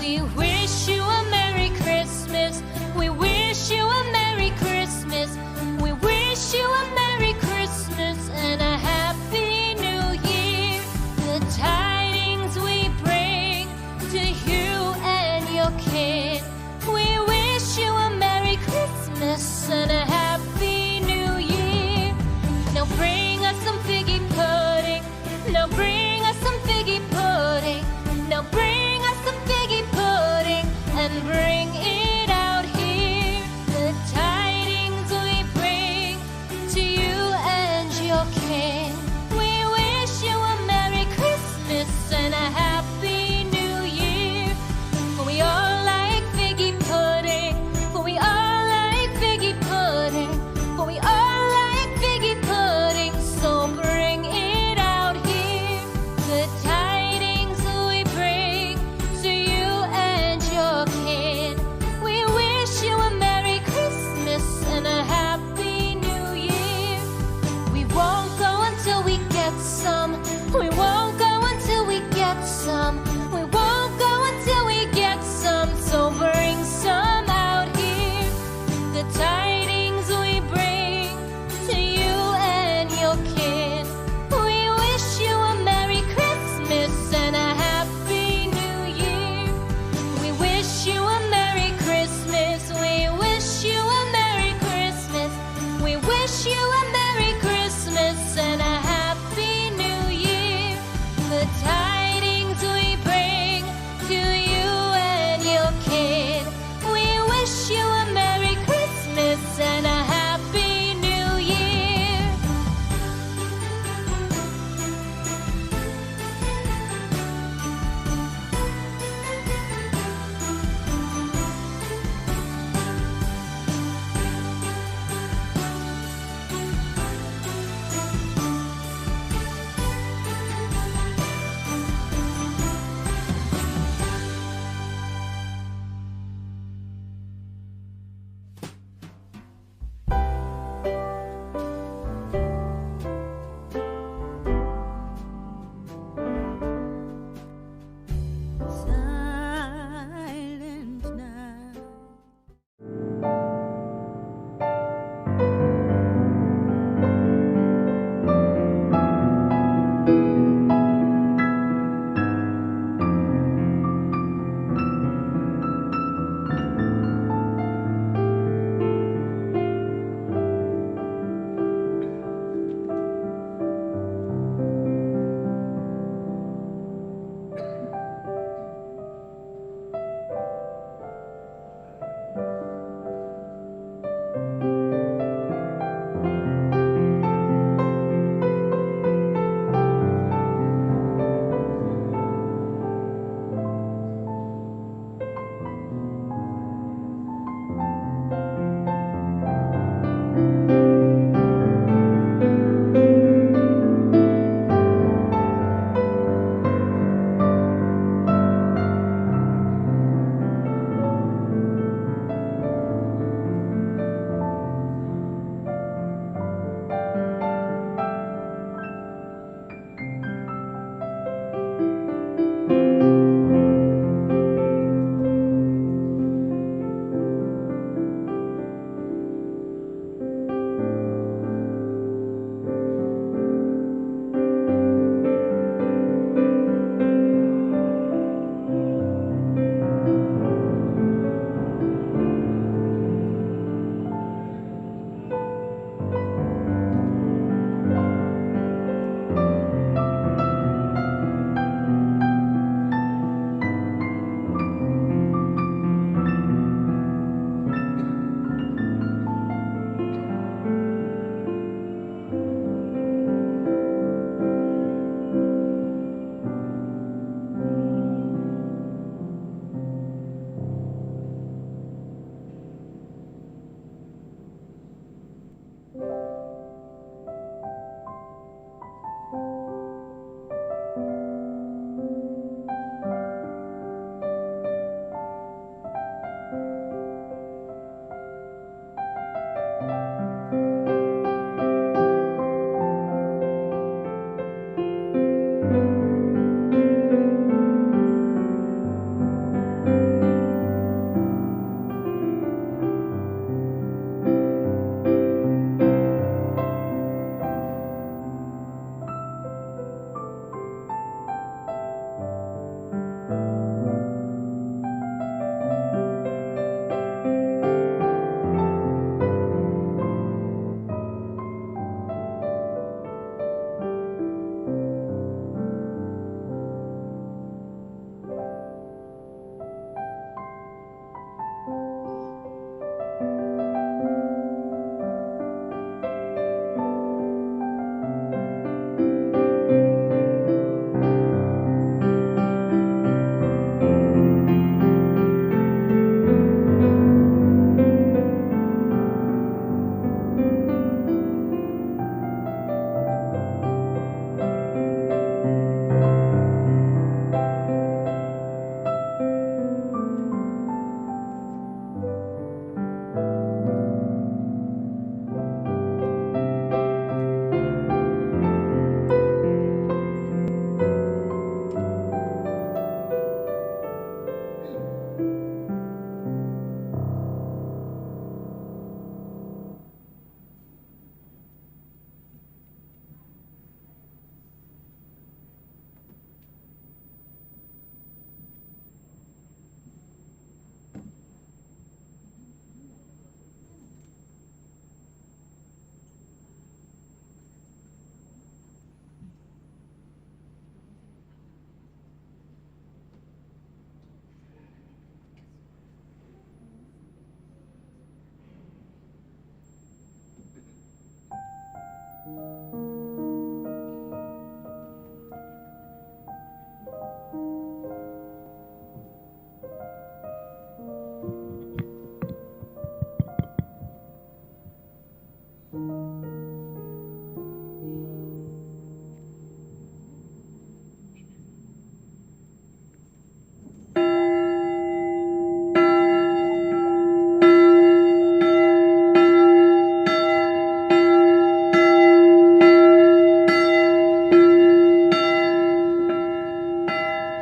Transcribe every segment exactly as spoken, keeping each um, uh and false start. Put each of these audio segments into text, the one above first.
We wish you a Merry Christmas. We wish you a Merry Christmas. We wish you a Merry Christmas and a Happy New Year. The tidings we bring to you and your kin. We wish you a Merry Christmas and a Happy New Year. Now bring us some figgy pudding. Now bring us some figgy pudding. Now bring us some figgy pudding.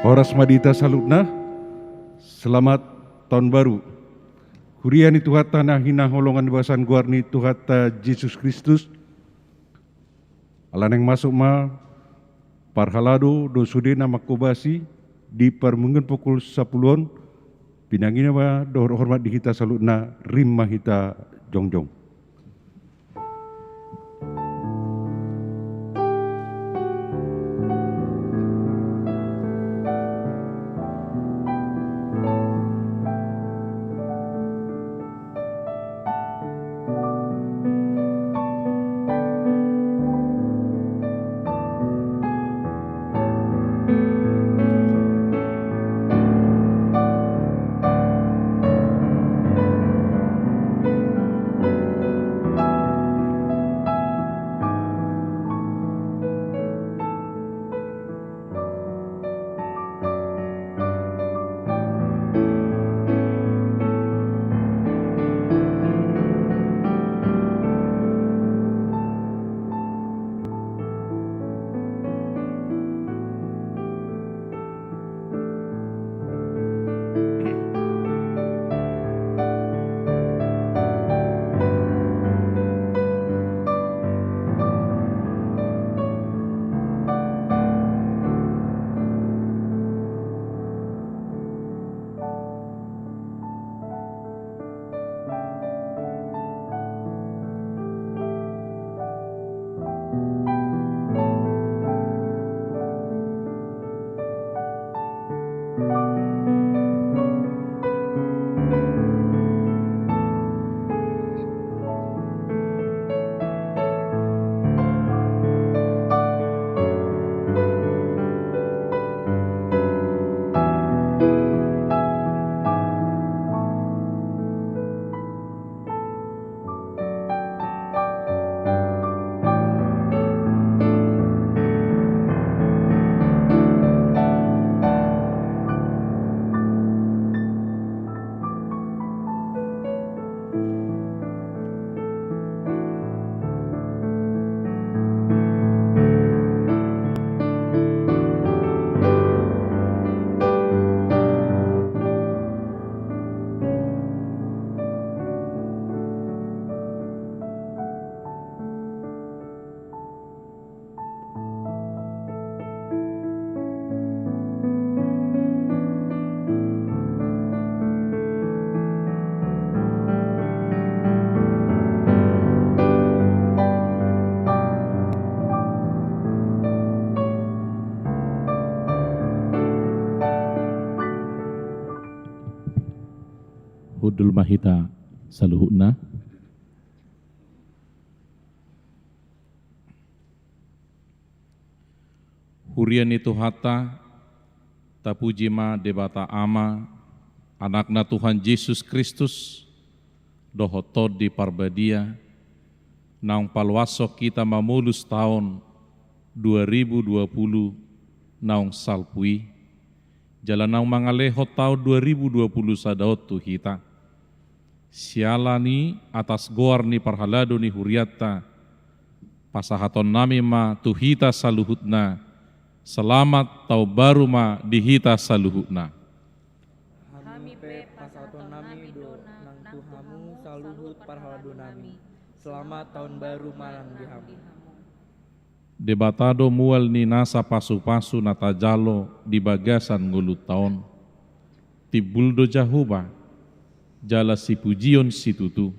Horas ma di hita saluhutna, selamat tahun baru. Huria ni Tuhanta na hinaholongan di bagasan goar ni Tuhanta Jesus Kristus, ala naeng masuk ma parhalado dohot sude na manghobasi di parmingguon pukul sampulu on, pinangido ma dohot hormat di hita saluhutna, rima hita jongjong. Hundul ma hita saluhutna. Huria ni Tuhanta, tapuji ma Debata Ama, Anakna Tuhan Jesus Kristus, dohot Tondi Parbadia, naung paluashon hita mamolus taon dua ribu dua puluh naung salpu i, jala naung mangalehon taon dua ribu dua puluh sada on tu hita. Siala ni atas goar ni parhalado ni hurianta, pasahatonnami ma tu hita saluhutna, selamat taon baru ma di hita saluhutna. Hami pe pasahatonnami do nang tu hamu saluhut parhaladonami, selamat taon baru ma nang di hamu. Debata do mual ni nasa pasupasu na tajalo di bagasan ngolunta on. Timbul do Jahowa, jala sipujion situtu,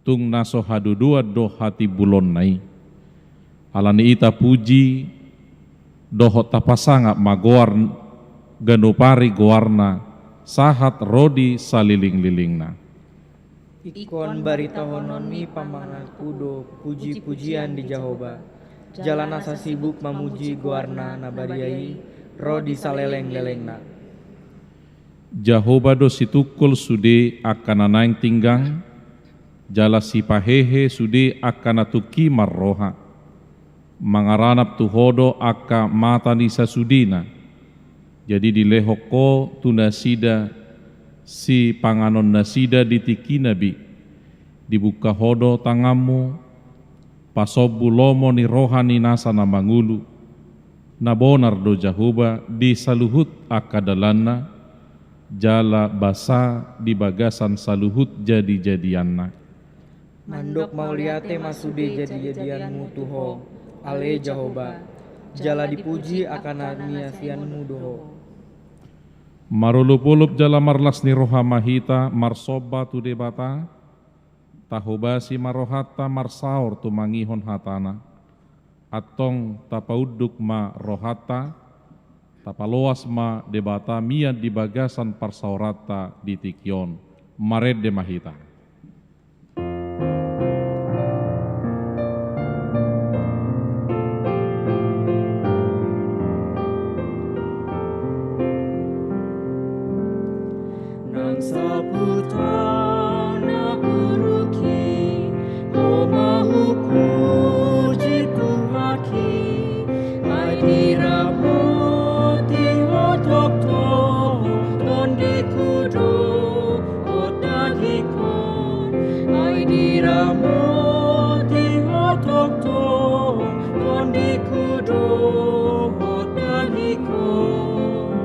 tung na so hadodoan do hatimbulonna i. Ala ni i tapuji dohot tapasangap ma goar, ganup ari goarna, sahat ro di salelenglelengna. Ingkon baritahononmi pamanganku do puji-pujian di Jahowa. Jala nasa sibuk mamuji goarna na badia i ro di saleleng-lelengna. Jahowa do situngkol sude angka na naeng tinggang, jala sipahehe sude angka na tungki marroha. Mangaranap tu Ho do angka mata ni sasudena. Jadi dilehon Ho tu nasida sipanganon nasida di tingkina be. Dibuka Ho do tanganmu, pasombu lomo ni roha ni nasa na mangolu. Na bonar do Jahowa di saluhut angka dalanna, jala basa di bagasan saluhut jadi-jadianna. Mandok mauliate ma sude jadi-jadianmu tu Ho, ale Jahowa, jala dipuji angka na niasianmu do Ho. Marolop-olop jala marlas ni roha ma hita marsomba tu Debata, tahobasi ma rohanta marsaor tumangihon hatana. Antong tapaunduk ma rohanta, tapaloas ma Debata mian di bagasan parsaoranta di tingki on. Marende ma hita. Nang saputan na buruk i, Ho ma hupuji Tuhanki, ai diramoti Ho tongtong, tondiku do hot dagingkon, ai diramoti Ho tongtong, tondiku do hot dagingkon.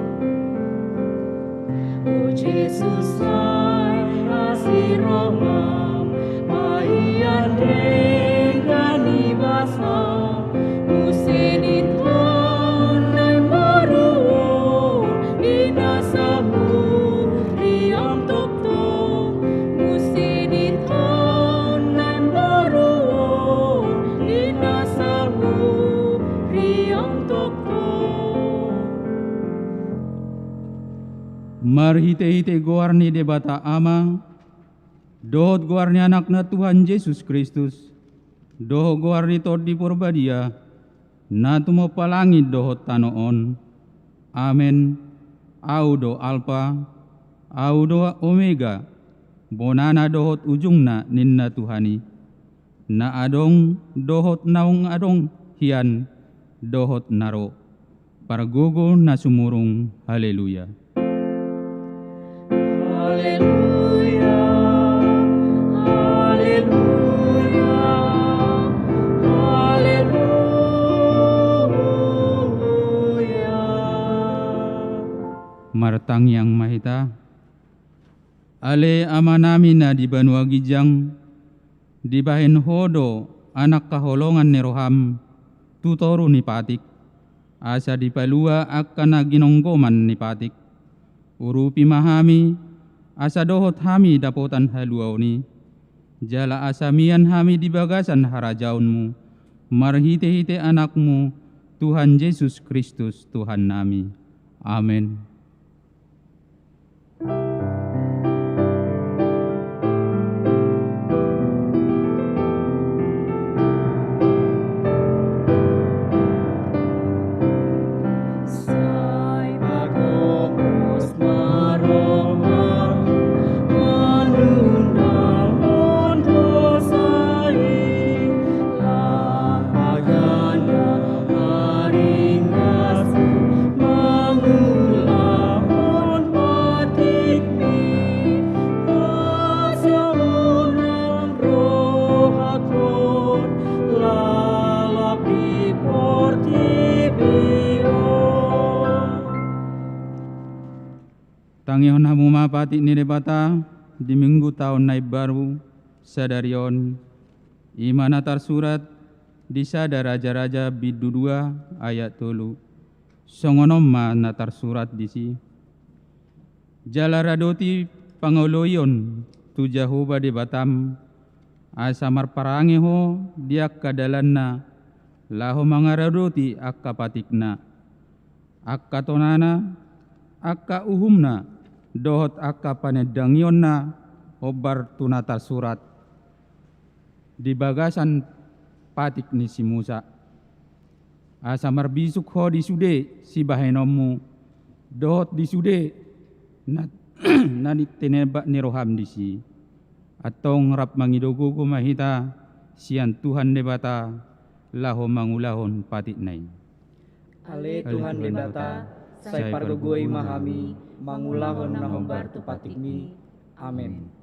O Jesus, Naeng asi roham, paihon denggan ni basam, muse ditontu na imbaru on di na saur riam tongtong, muse ditontu na imbaru on di na saur riam tongtong. Marhite-hite goar ni Debata Ama, dohot goar ni Anakna Tuhan Jesus Kristus, dohot goar ni Tondi Porbadia, na tumompa langit dohot tano on. Amen. Ahu do Alpa, ahu do Omega, bonana dohot ujungna, ninna Tuhan i. Na adong dohot naung adong hian dohot na ro, pargogo na sumurung. Haleluya. Haleluya, haleluya, haleluya. Martangiang ma hita. Ale Amanami na di banua ginjang, dibahen Ho do anak haholongan ni roham tu toru ni patik, asa dipalua angka na ginonggoman ni patik. Urupi ma hami, asa dohot hami dapotan haluaon i, jala asa mian hami di bagasan harajaonmu, marhite-hite Anakmu, Tuhan Jesus Kristus, Tuhannami. Amen. Lapaganna maringas mangulahon patikmi, asa unang rohakon lalap di portibi on. Tangihon hamu ma patik ni Debata di Minggu taon na imbaru sadari on, i ma na tarsurat di Sada Raja-raja bindu dua ayat tolu. Songon on ma na tarsurat disi: Jala radoti pangoloion tu Jahowa Debatam, asa marparange ho di angka dalanna, laho mangaradoti angka patikna. Angka tonana, angka uhumna, dohot angka panendangionna, Hombar tu na tarsurat di bagasan patik ni si Musa, asa marbisuk ho di sude sibahenonmu, dohot di sude na, na tinebak ni roham disi. Antong rap mangido gogo ma hita sian Tuhan Debata laho mangulahon patikna i. Ale Tuhan Debata, sai pargogoi ma hami mangulahon na hombar tu patikmi. Amen.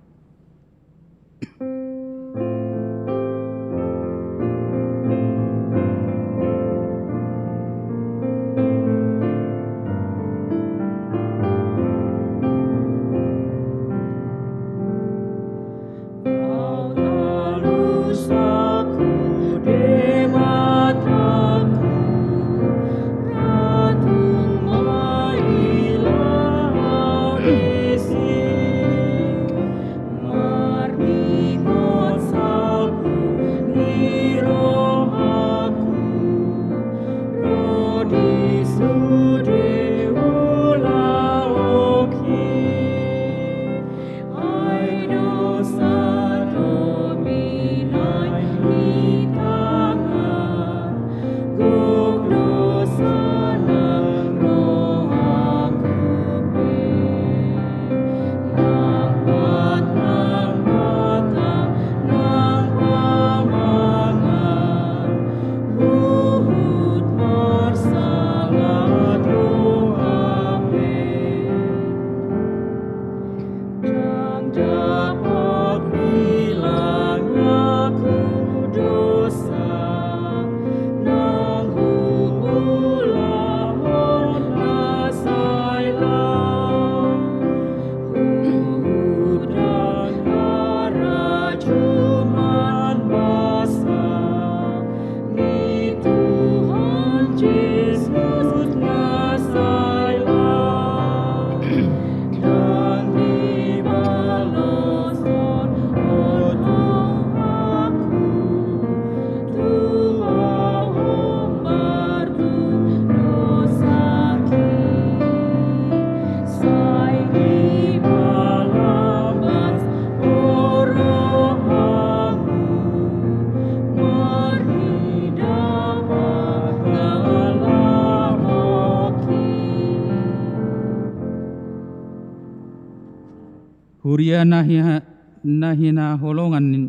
Huria na hi-, na hinaholongan ni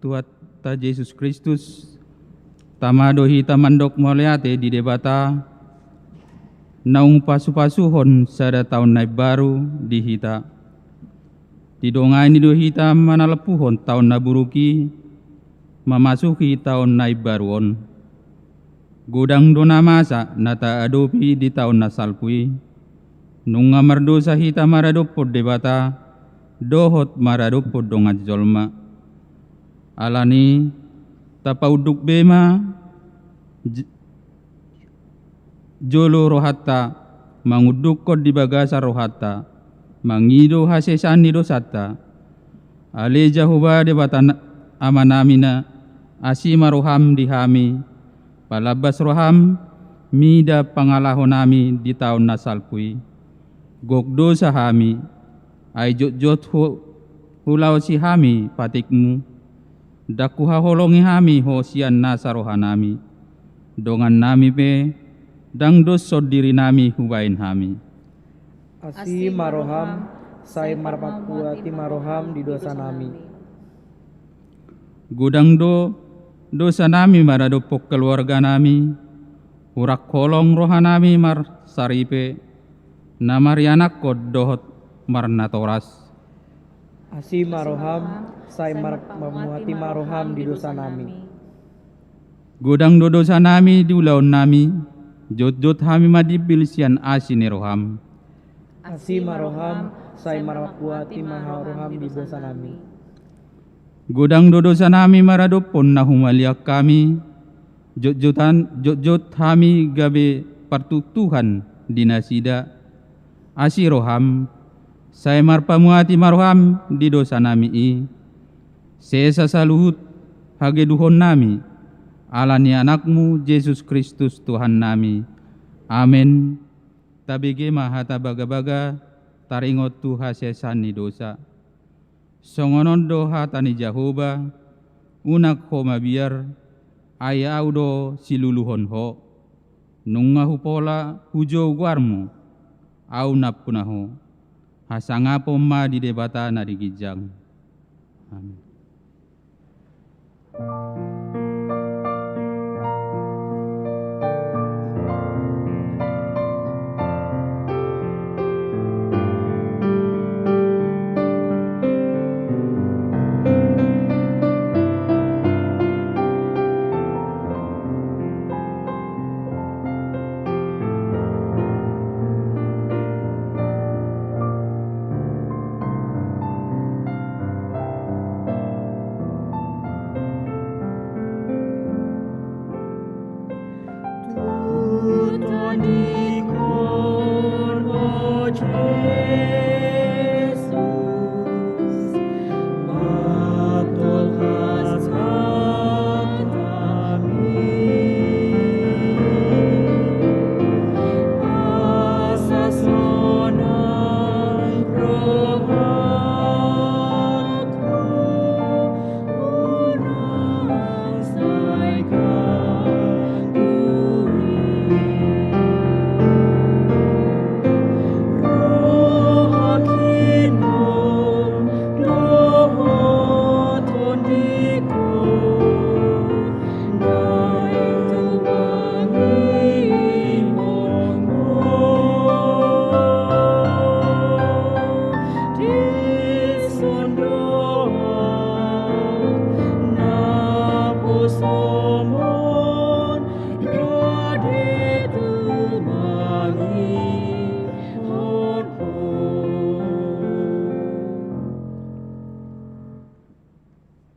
Tuhanta Jesus Kristus, tama do hita mandok mauliate di Debata, naung pasupasuhon sada taon na imbaru di hita. Didongani do hita manalempuhon taon na buruk i, mamasuki taon na imbaru on. Godang do na masa na taadopi di taon na salpu i. Nunga mardosa hita maradophon Debata, dohot maradophon dongan jolma. Alani, tapaunduk be ma j-, jolo rohanta, mangundukhon di bagasan rohanta, mangido hasesaan ni dosanta. Ale Jahowa Debata na-, Amanami na, asi ma roham di hami, palambas roham mida pangalahonami di taon na salpu i. Gok dosa hami, ai jotjot hu-, hulaosi hami patikmu, ndang huhaholongi hami ho sian nasa rohanami. Dongannami pe, ndang doshon dirinami hubaen hami. Asi ma roham, sai marpammuati ma roham di dosanami. Godang do dosanami maradophon keluarganami, hurang holong rohanami marsaripe, na marianakhon dohot marnatoras. Asi ma roham, sai marpammuati ma roham di dosanami. Godang do dosanami di ulaonnami, jotjot hami mandimbil sian asi ni roham. Asi ma roham, sai marpammuati ma roham di dosanami. Godang do dosanami maradophon na humaliang hami, jotjotan, jotjot hami gabe partuktuhan di nasida. Asi roham, sai marpammuati ma roham di dosanami i. Sesa saluhut hageduhonnami, ala ni Anakmu Jesus Kristus Tuhannami. Amen. Tabege ma hata bagabaga, taringot tu hasesaan ni dosa. Songon on do hata ni Jahowa: Unang ho mabiar, ai Ahu do siluluhon ho. Nunga hupola hujou goarmu, Ahu nampuna ho. Hasangapon ma di Debata na di ginjang. Amen.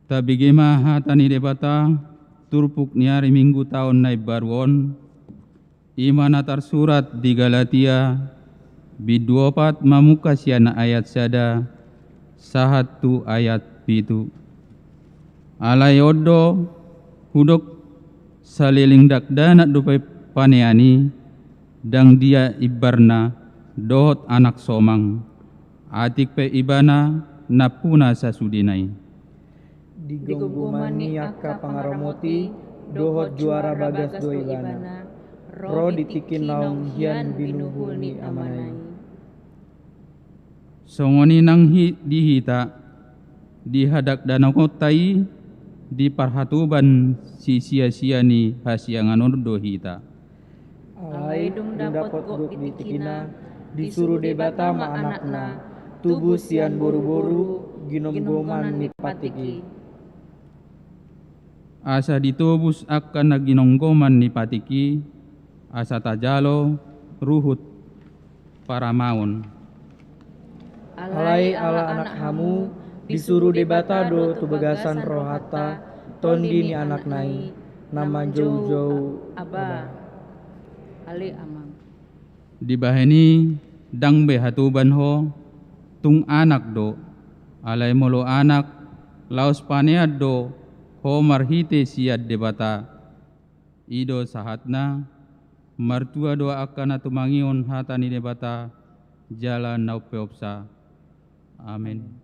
Tabege ma hata ni Debata, turpuk ni ari Minggu taon na imbaru on, i ma na tarsurat di Galatia, bindu opat, mamungka sian ayat sada sahat tu ayat pitu. Alai on do hudok, saleleng dakdanak dope panean i, ndang dia imbarna dohot anak somang, atik pe ibana nampuna sasudena i. Di gomgoman ni angka pangaramoti dohot juara bagas do ibana, ro di tingki naung hian binuhul ni amana i. Songon i nang hi-, di hita, di hadakdanakonta i, di parhatoban sisia-sia ni hasiangan on do hita. Alai dung dapot gok di tingkina, disuru Debata ma Anakna, tubu sian boru-boru, ginomgoman ni patik i. Asa ditobus angka na ginomgoman ni patik i, asa tajalo ruhut paramaon. Alai ala anak hamu, disuru Debata do tu bagasan rohanta Tondi ni Anakna i, na manjoujou: Aba. Ale Amang. Dibahen i, ndang be hatoban ho, tung anak do. Alai molo anak, laos panean do ho marhite sian Debata. I do sahatna. Martua do angka na tumangihon hata ni Debata jala na umpeopsa. Amen.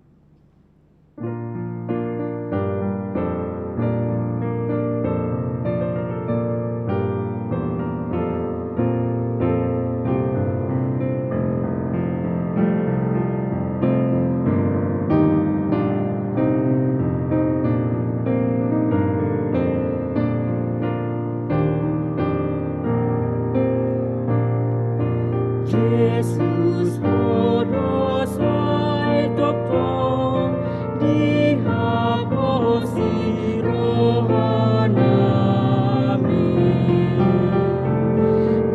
Jesus, ho do sai tongtong dihaposi roha nami.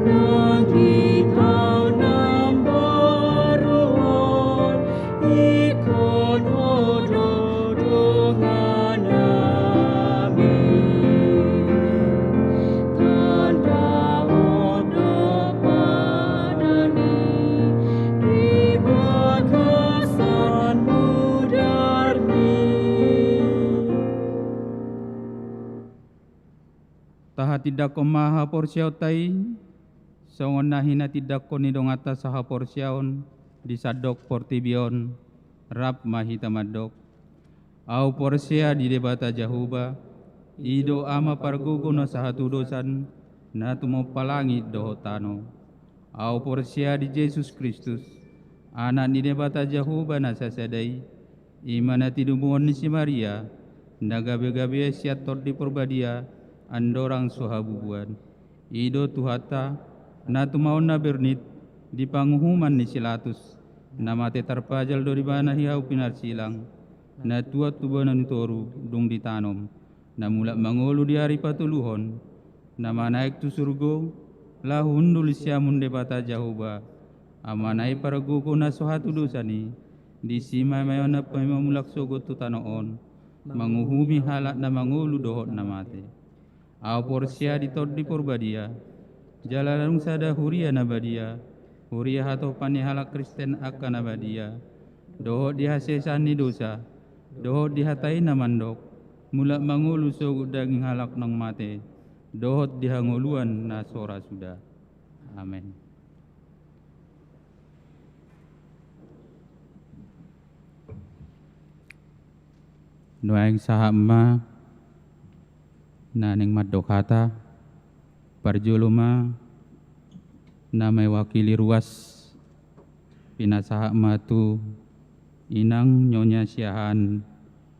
Nang di taon na mambaru on, ingkon ho do dongan nami. Tanda on do padan i di bagasan mudarmi. Tahatindangkon ma haporseaonta i, songon na hinatindangkon ni donganta sahaporseaon di sandok portibi on. Rap ma hita mandok. Ahu porsea di Debata Jahowa, i do Ama pargogo na sahatudosan, na tumompa langit dohot tano. Ahu porsea di Jesus Kristus, Anak ni Debata Jahowa na sasada i, i ma na tinumuon ni si Maria, na gabe-gabean sian Tondi Parbadia, andorang so habubuan. I do Tuhanta, na tumaon na bernit, di panguhuman ni si Latus, na mate tarpajal do di ibana hiau pinarsilang, na tuat tu banua ni toru, dung ditanom, na mulak mangolu di ari patoluhon, na manaek tu surgo, laho hundul siamun Debata Jahowa, Amana i pargogo na so hatudosan i, disi ma eaonna pe mamulak sogot tu tano on, manguhumi halak na mangolu dohot na mate. Ahu porsea di Tondi Parbadia, jala dung sada huria na badia, huria hatopan ni halak Kristen angka na badia, dohot di hasesaan ni dosa, dohot di hata i na mandok, mulak mangolu sogot daging halak naung mate, dohot di hangoluan na so ra suda. Amen. Nuaeng sahat ma na naeng mandok hata, parjolo ma na mewakili ruas, pinasahat ma tu inang Nyonya Siahaan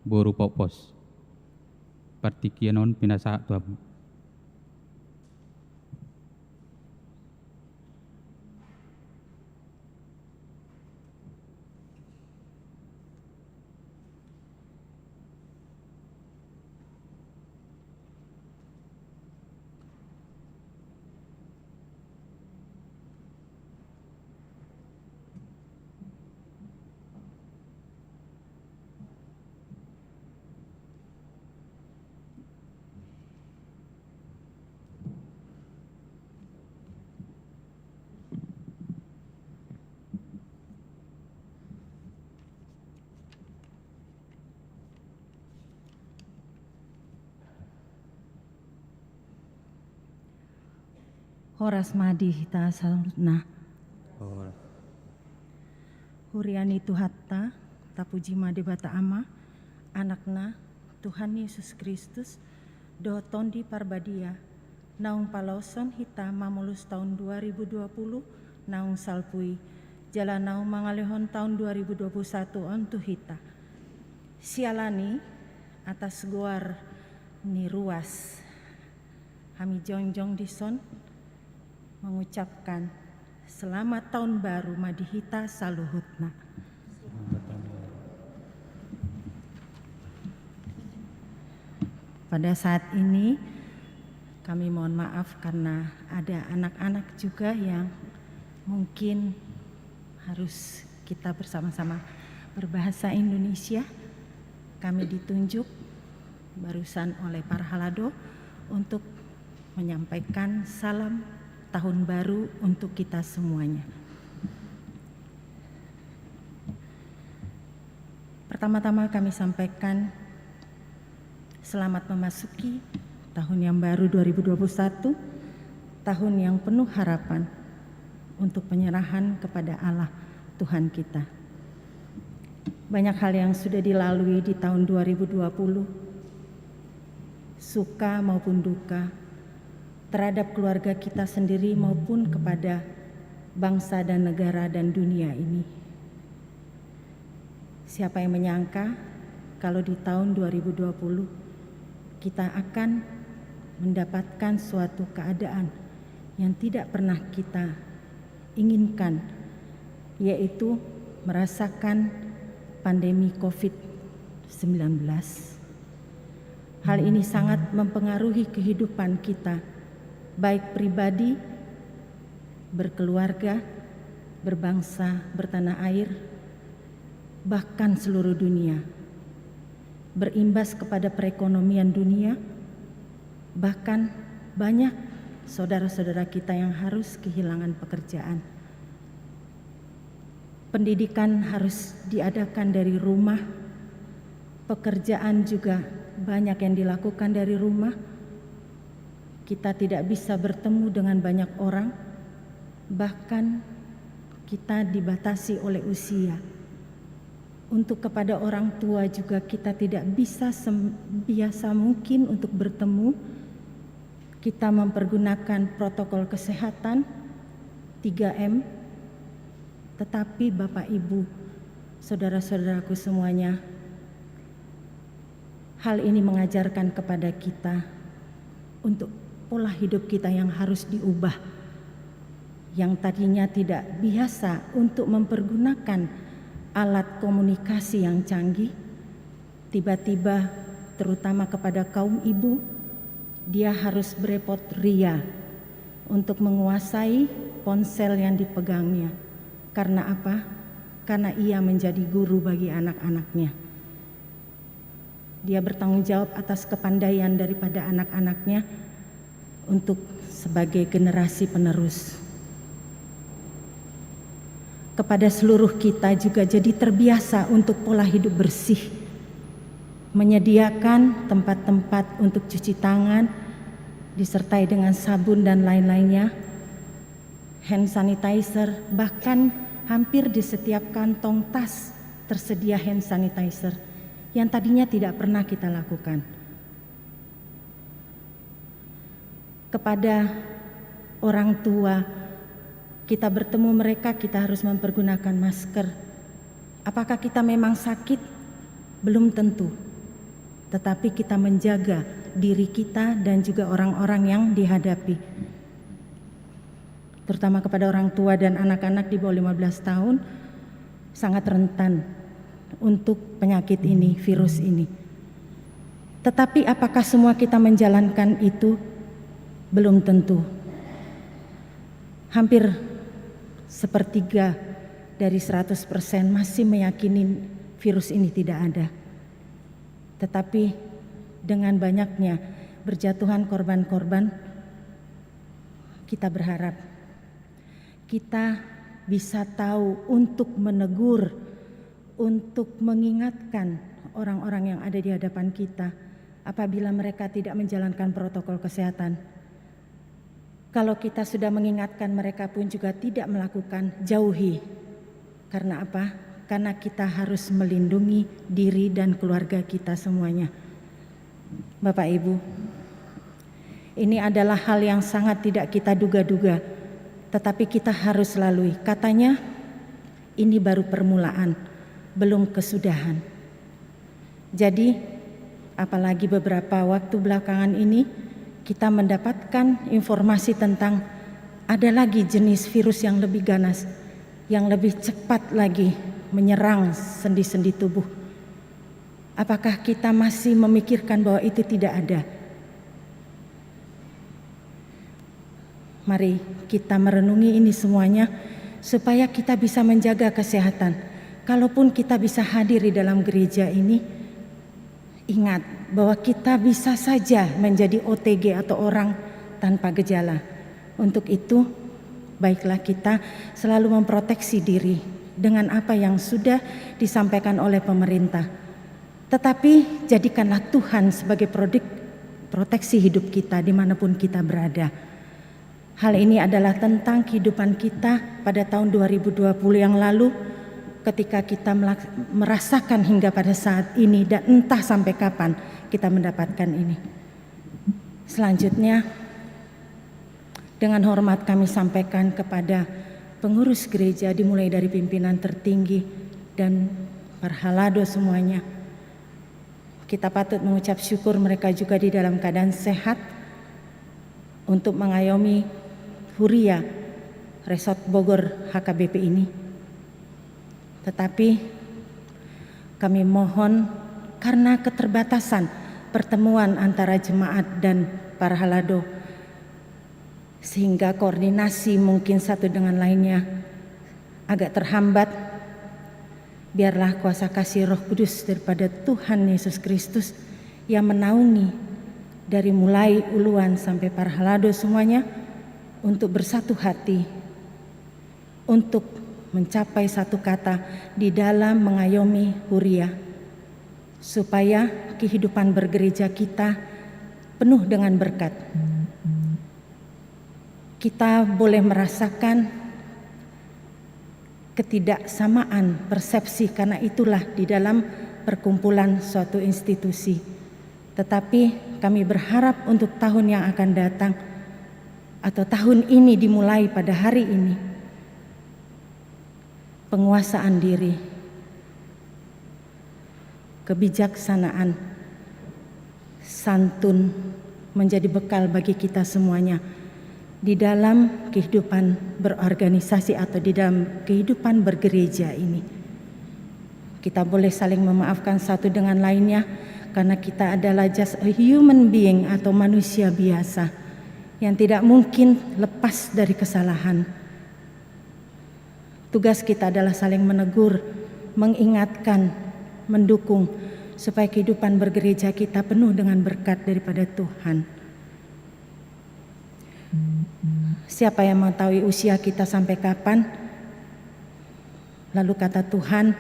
boru Popos. Partingkian on pinasahat tu hamu. Horas ma di hita saluhutna. Horas. Huria ni Tuhanta, tapuji ma Debata Ama, Anakna, Tuhan Yesus Kristus, dohot Tondi Parbadia, naung paloshon hita mamolus taon dua ribu dua puluh, naung salpu i, jala naung mangalehon taon dua ribu dua puluh satu on tu hita. Siala ni i, atas goar ni ruas, hami jongjong dison mengucapkan selamat tahun baru ma di hita saluhutna. Pada saat ini, kami mohon maaf karena ada anak-anak juga yang mungkin harus kita bersama-sama berbahasa Indonesia. Kami ditunjuk barusan oleh Parhalado untuk menyampaikan salam tahun baru untuk kita semuanya. Pertama-tama kami sampaikan selamat memasuki tahun yang baru dua ribu dua puluh satu, tahun yang penuh harapan untuk penyerahan kepada Allah Tuhan kita. Banyak hal yang sudah dilalui di tahun dua ribu dua puluh, suka maupun duka, terhadap keluarga kita sendiri maupun kepada bangsa dan negara dan dunia ini. Siapa yang menyangka kalau di tahun dua ribu dua puluh kita akan mendapatkan suatu keadaan yang tidak pernah kita inginkan, yaitu merasakan pandemi covid sembilan belas. Hal ini sangat mempengaruhi kehidupan kita, baik pribadi, berkeluarga, berbangsa, bertanah air, bahkan seluruh dunia. Berimbas kepada perekonomian dunia, bahkan banyak saudara-saudara kita yang harus kehilangan pekerjaan. Pendidikan harus diadakan dari rumah, pekerjaan juga banyak yang dilakukan dari rumah. Kita tidak bisa bertemu dengan banyak orang, bahkan kita dibatasi oleh usia. Untuk kepada orang tua juga kita tidak bisa sem-, biasa mungkin untuk bertemu. Kita mempergunakan protokol kesehatan tiga M. Tetapi Bapak Ibu, saudara-saudaraku semuanya, hal ini mengajarkan kepada kita untuk pola hidup kita yang harus diubah. Yang tadinya tidak biasa untuk mempergunakan alat komunikasi yang canggih, tiba-tiba, terutama kepada kaum ibu, dia harus berepot ria untuk menguasai ponsel yang dipegangnya. Karena apa? Karena ia menjadi guru bagi anak-anaknya. Dia bertanggung jawab atas kepandaian daripada anak-anaknya untuk sebagai generasi penerus. Kepada seluruh kita juga jadi terbiasa untuk pola hidup bersih, menyediakan tempat-tempat untuk cuci tangan, disertai dengan sabun dan lain-lainnya. Hand sanitizer, bahkan hampir di setiap kantong tas tersedia hand sanitizer yang tadinya tidak pernah kita lakukan. Kepada orang tua, kita bertemu mereka, kita harus mempergunakan masker. Apakah kita memang sakit? Belum tentu. Tetapi kita menjaga diri kita dan juga orang-orang yang dihadapi. Terutama kepada orang tua dan anak-anak di bawah lima belas tahun, sangat rentan untuk penyakit ini, virus ini. Tetapi apakah semua kita menjalankan itu? Belum tentu. Hampir sepertiga dari seratus persen masih meyakini virus ini tidak ada. Tetapi dengan banyaknya berjatuhan korban-korban, kita berharap kita bisa tahu untuk menegur, untuk mengingatkan orang-orang yang ada di hadapan kita apabila mereka tidak menjalankan protokol kesehatan. Kalau kita sudah mengingatkan, mereka pun juga tidak melakukan, jauhi. Karena apa? Karena kita harus melindungi diri dan keluarga kita semuanya. Bapak Ibu, ini adalah hal yang sangat tidak kita duga-duga, tetapi kita harus lalui. Katanya, ini baru permulaan, belum kesudahan. Jadi, apalagi beberapa waktu belakangan ini, kita mendapatkan informasi tentang ada lagi jenis virus yang lebih ganas, yang lebih cepat lagi menyerang sendi-sendi tubuh. Apakah kita masih memikirkan bahwa itu tidak ada? Mari kita merenungi ini semuanya, supaya kita bisa menjaga kesehatan. Kalaupun kita bisa hadir di dalam gereja ini, ingat bahwa kita bisa saja menjadi O T G atau orang tanpa gejala. Untuk itu, baiklah kita selalu memproteksi diri dengan apa yang sudah disampaikan oleh pemerintah. Tetapi jadikanlah Tuhan sebagai prodik-, proteksi hidup kita dimanapun kita berada. Hal ini adalah tentang kehidupan kita pada tahun dua ribu dua puluh yang lalu, ketika kita melak-, merasakan hingga pada saat ini dan entah sampai kapan kita mendapatkan ini. Selanjutnya, dengan hormat kami sampaikan kepada pengurus gereja, dimulai dari pimpinan tertinggi dan parhalado semuanya. Kita patut mengucap syukur mereka juga di dalam keadaan sehat untuk mengayomi Huria Resort Bogor H K B P ini. Tetapi kami mohon, karena keterbatasan pertemuan antara jemaat dan parhalado, sehingga koordinasi mungkin satu dengan lainnya agak terhambat, biarlah kuasa kasih Roh Kudus daripada Tuhan Yesus Kristus yang menaungi dari mulai uluan sampai parhalado semuanya untuk bersatu hati, untuk mencapai satu kata di dalam mengayomi Huria, supaya kehidupan bergereja kita penuh dengan berkat. Kita boleh merasakan ketidaksamaan persepsi, karena itulah di dalam perkumpulan suatu institusi. Tetapi kami berharap untuk tahun yang akan datang, atau tahun ini dimulai pada hari ini, penguasaan diri, kebijaksanaan, santun menjadi bekal bagi kita semuanya di dalam kehidupan berorganisasi atau di dalam kehidupan bergereja ini. Kita boleh saling memaafkan satu dengan lainnya karena kita adalah just a human being atau manusia biasa yang tidak mungkin lepas dari kesalahan. Tugas kita adalah saling menegur, mengingatkan, mendukung, supaya kehidupan bergereja kita penuh dengan berkat daripada Tuhan. Siapa yang mengetahui usia kita sampai kapan? Lalu kata Tuhan,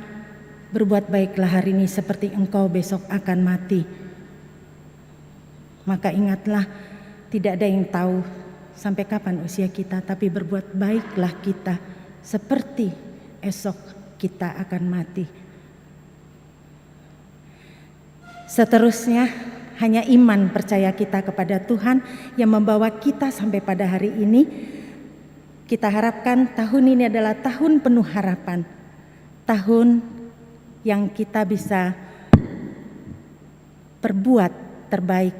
"Berbuat baiklah hari ini seperti engkau besok akan mati." Maka ingatlah, tidak ada yang tahu sampai kapan usia kita, tapi berbuat baiklah kita seperti esok kita akan mati. Seterusnya, hanya iman percaya kita kepada Tuhan yang membawa kita sampai pada hari ini. Kita harapkan tahun ini adalah tahun penuh harapan, tahun yang kita bisa perbuat terbaik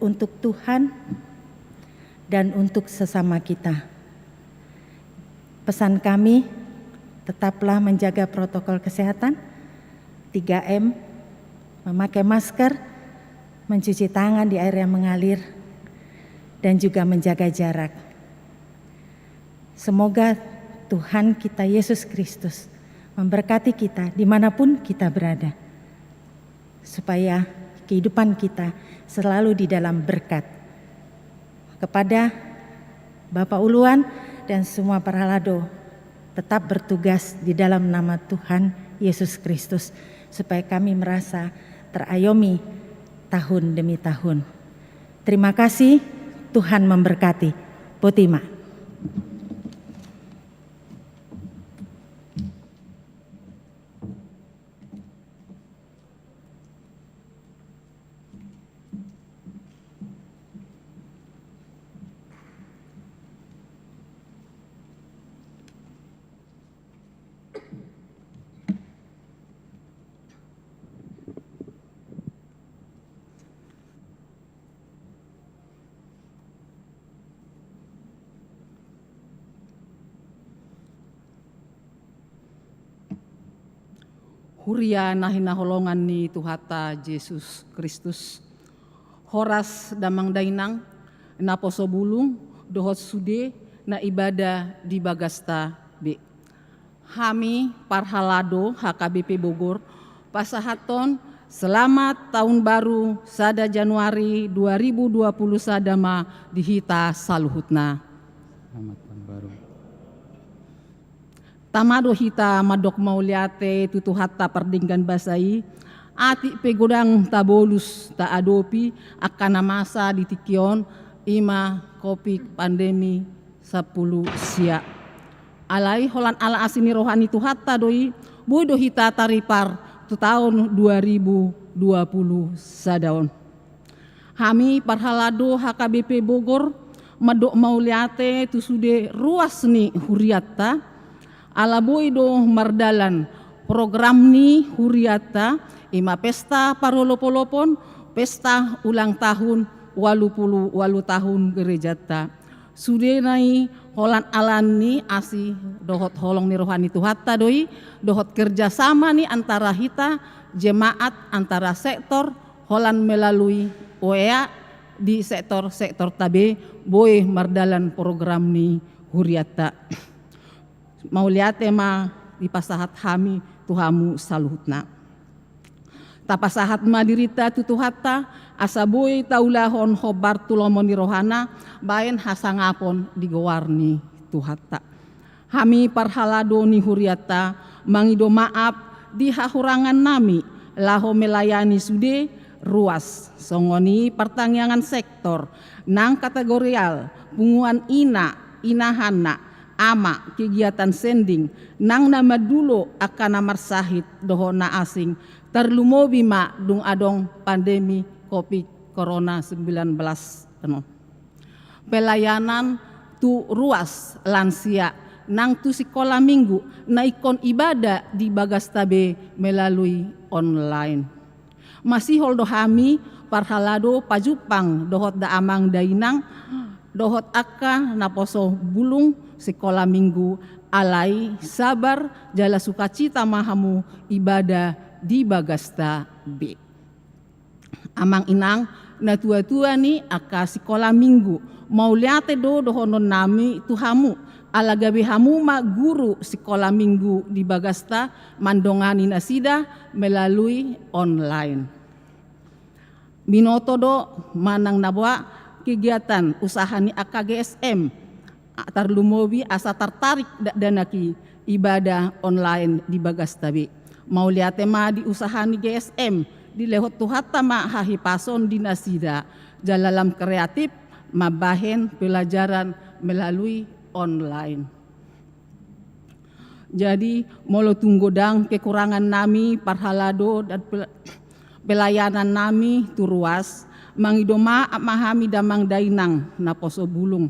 untuk Tuhan dan untuk sesama kita. Pesan kami, tetaplah menjaga protokol kesehatan, tiga M, memakai masker, mencuci tangan di air yang mengalir, dan juga menjaga jarak. Semoga Tuhan kita Yesus Kristus memberkati kita dimanapun kita berada, supaya kehidupan kita selalu di dalam berkat. Kepada Bapak Uluan dan semua parhalado, tetap bertugas di dalam nama Tuhan Yesus Kristus, supaya kami merasa terayomi tahun demi tahun. Terima kasih, Tuhan memberkati. Botima. Huria na hinaholongan ni Tuhanta Jesus Kristus, horas damang dainang, naposobulung dohot sude na ibada di bagasta be. Hami parhalado H K B P Bogor pasahathon selamat tahun baru sada Januari dua ribu dua puluh sada ma di hita saluhutna. Selamat tahun baru. Tama do hita mandok mauliate tu Tuhanta pardenggan basa i, atik pe godang tabolus taadopi angka na masa di tingki on, i ma covid pandemi sampulu sia. Alai holan ala asi ni roha ni Tuhanta do i, boi do hita taripar tu taon dua ribu dua puluh sada on. Hami parhalado H K B P Bogor mandok mauliate tu sude ruas ni hurianta, ala boi do mardalan program ni hurianta, i ma pesta parolopolopon, pesta ulang tahun ualu pulu ualu tahun gerejanta. Sudena i holan ala ni asi dohot holong ni roha ni Tuhanta do i, dohot kerjasama ni antara hita jemaat, antara sektor, holan melalui O E A di sektor-sektorta be boi mardalan program ni hurianta. Mauliate ma dipasahat hami tu hamu saluhutna. Tapasahat ma dirita tu Tuhanta, asa boi taulahon hombar tu lomo ni rohana, baen hasangapon di goar ni Tuhanta. Hami parhalado ni hurianta mangido maaf di hahurangannami laho melayani sude ruas, songon i partangiangan sektor, nang kategorial, punguan ina, inahanna, ama kegiatan sending nang na mandulo angka na marsahit dohot na asing, tarlumobi ma dung adong pandemi Covid Corona sembilan belas on. Pelayanan tu ruas lansia nang tu sikola minggu na ingkon ibada di bagasta be melalui online. Masihol do hami parhalado pajumpang dohot da amang dainang dohot angka naposo bulung sikola minggu, alai sabar jala sukacita ma hamu ibada di bagasta be. Amang inang, natuatua ni angka sikola minggu, mauliate do dohononnami tu hamu, ala gabe hamu ma guru sikola minggu di bagasta mandongani nasida melalui online. Binoto do manang na boha kegiatan usaha ni angka G S M, tarlumobi asa tartarik dakdanak i ibadah online di bagasta be. Mauliate ma di usaha ni G S M, dilehon Tuhanta ma hahipason di nasida, jala lam kreatif mambahen pelajaran melalui online. Jadi molo tung godang kekurangannami parhalado dan pelayanannami tu ruas, mangido maaf ma hami damang dainang naposo bulung.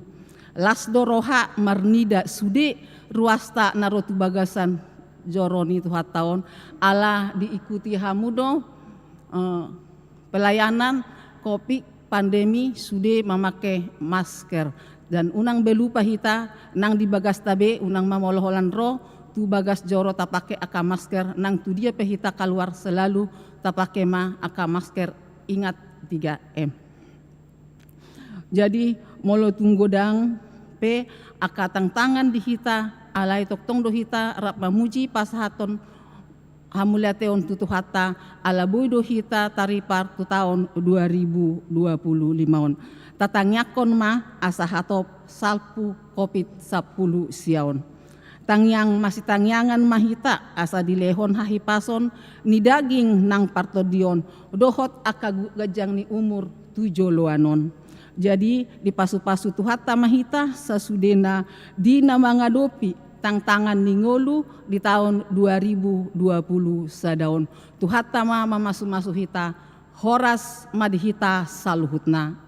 Las do roha marnida sude ruasta na ro tu bagasan joro ni Tuhanta on, ala diikuti hamu do pelayanan Covid pandemi sude mamake masker. Dan unang be lupa hita nang di bagasta be, unang ma molo holan ro tu bagas joro tapake angka masker, nang tu dia pe hita kaluar selalu tapake ma angka masker, ingat tiga M. Jadi molo tung godang pe angka tantangan di hita, alai tongtong do hita rap mamuji pasahaton hamuliateon tu Tuhanta, ala boi do hita taripar tu taon dua ribu dua puluh lima on. Tatangiangkon ma asa hatop salpu Covid sampulu sia on. Tangiang masitangiangan ma hita asa dilehon hahipason ni daging nang partondion dohot angka ganjang ni umur tu joloan on. Jadi dipasupasu Tuhanta ma hita sasudena di na mangadopi tantangan ni ngolu di taon dua ribu dua puluh sada on. Tuhanta ma mamasumasu hita, horas ma di hita saluhutna.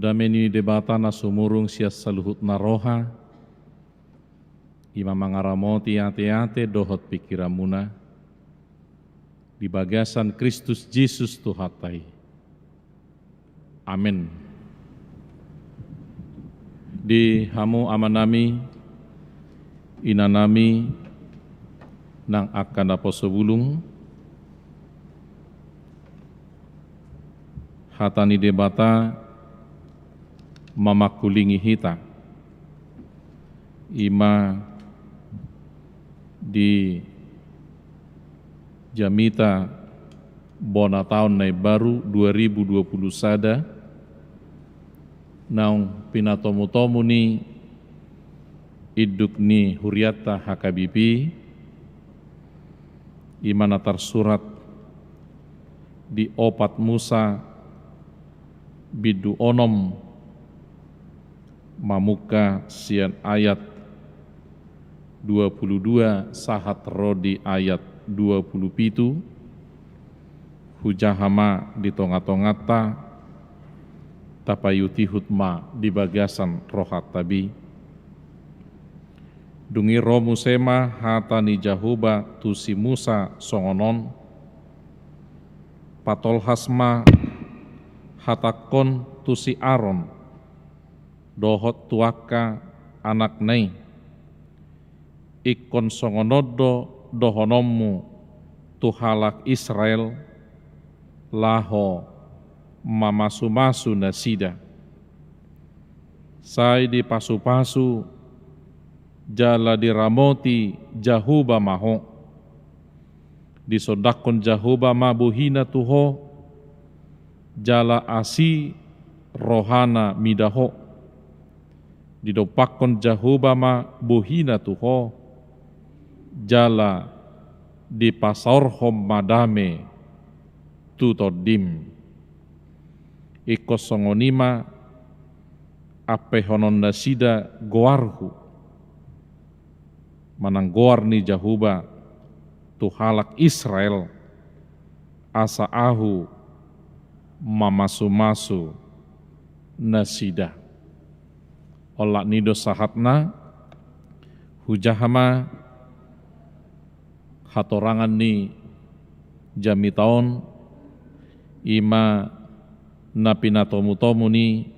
Dame ni Debata na sumurung sian saluhut na roha, i ma mangaramoti ateate dohot pingkiranmuna di bagasan Kristus Jesus Tuhanta i. Amen. Di hamu amanami, inanami, nang angka naposo bulung, hata ni Debata mamangkulingi hita, i ma di jamita bona taon na imbaru dua ribu dua puluh sada, naung pinatomutomu ni induk ni hurianta H K B P, I ma na tarsurat di opat Musa bindu onom, mamungka sian ayat dua pulu dua sahat ro di ayat dua pulu pitu. Hujaha ma di tonga-tonganta, tapaihut-ihut ma di bagasan rohanta be. Dung i ro muse ma hata ni Jahowa tu si Musa songon on: Patolhas ma hatangkon tu si Aron dohot tu angka anakna i: Ingkon songon on do dohononmu tu halak Israel, laho mamasu-masu nasida. Sai dipasu-pasu jala diramoti Jahowa ma ho. Disondangkon Jahowa ma bohina tu ho, jala asi rohana mida ho. Didompakkon Jahowa ma bohina tu ho, jala dipasaorhon ma dame tu tondim. Ingkon songon i ma ampehonon nasida goarhu, manang goar ni Jahowa, tu halak Israel, asa ahu mamasu-masu nasida. Olat ni i do sahatna. Hujaha ma hatorangan ni jamita on, i ma na pinatomu-tomu ni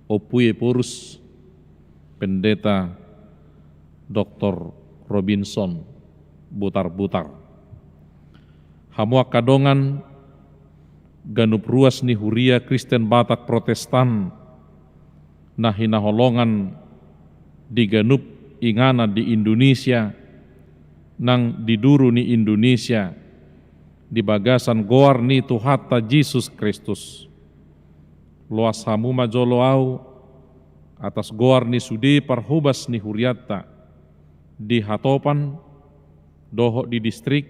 Ompu Ephorus Pendeta Doktor Robinson Butarbutar. Hamu angka dongan, ganup ruas ni huria Kristen Batak Protestan na hinaholongan di ganup inganan di Indonesia, nang di duru ni Indonesia, di bagasan goar ni Tuhanta Jesus Kristus. Loas hamu ma jolo ahu atas goar ni sude parhobas ni hurianta di hatopan dohot di distrik,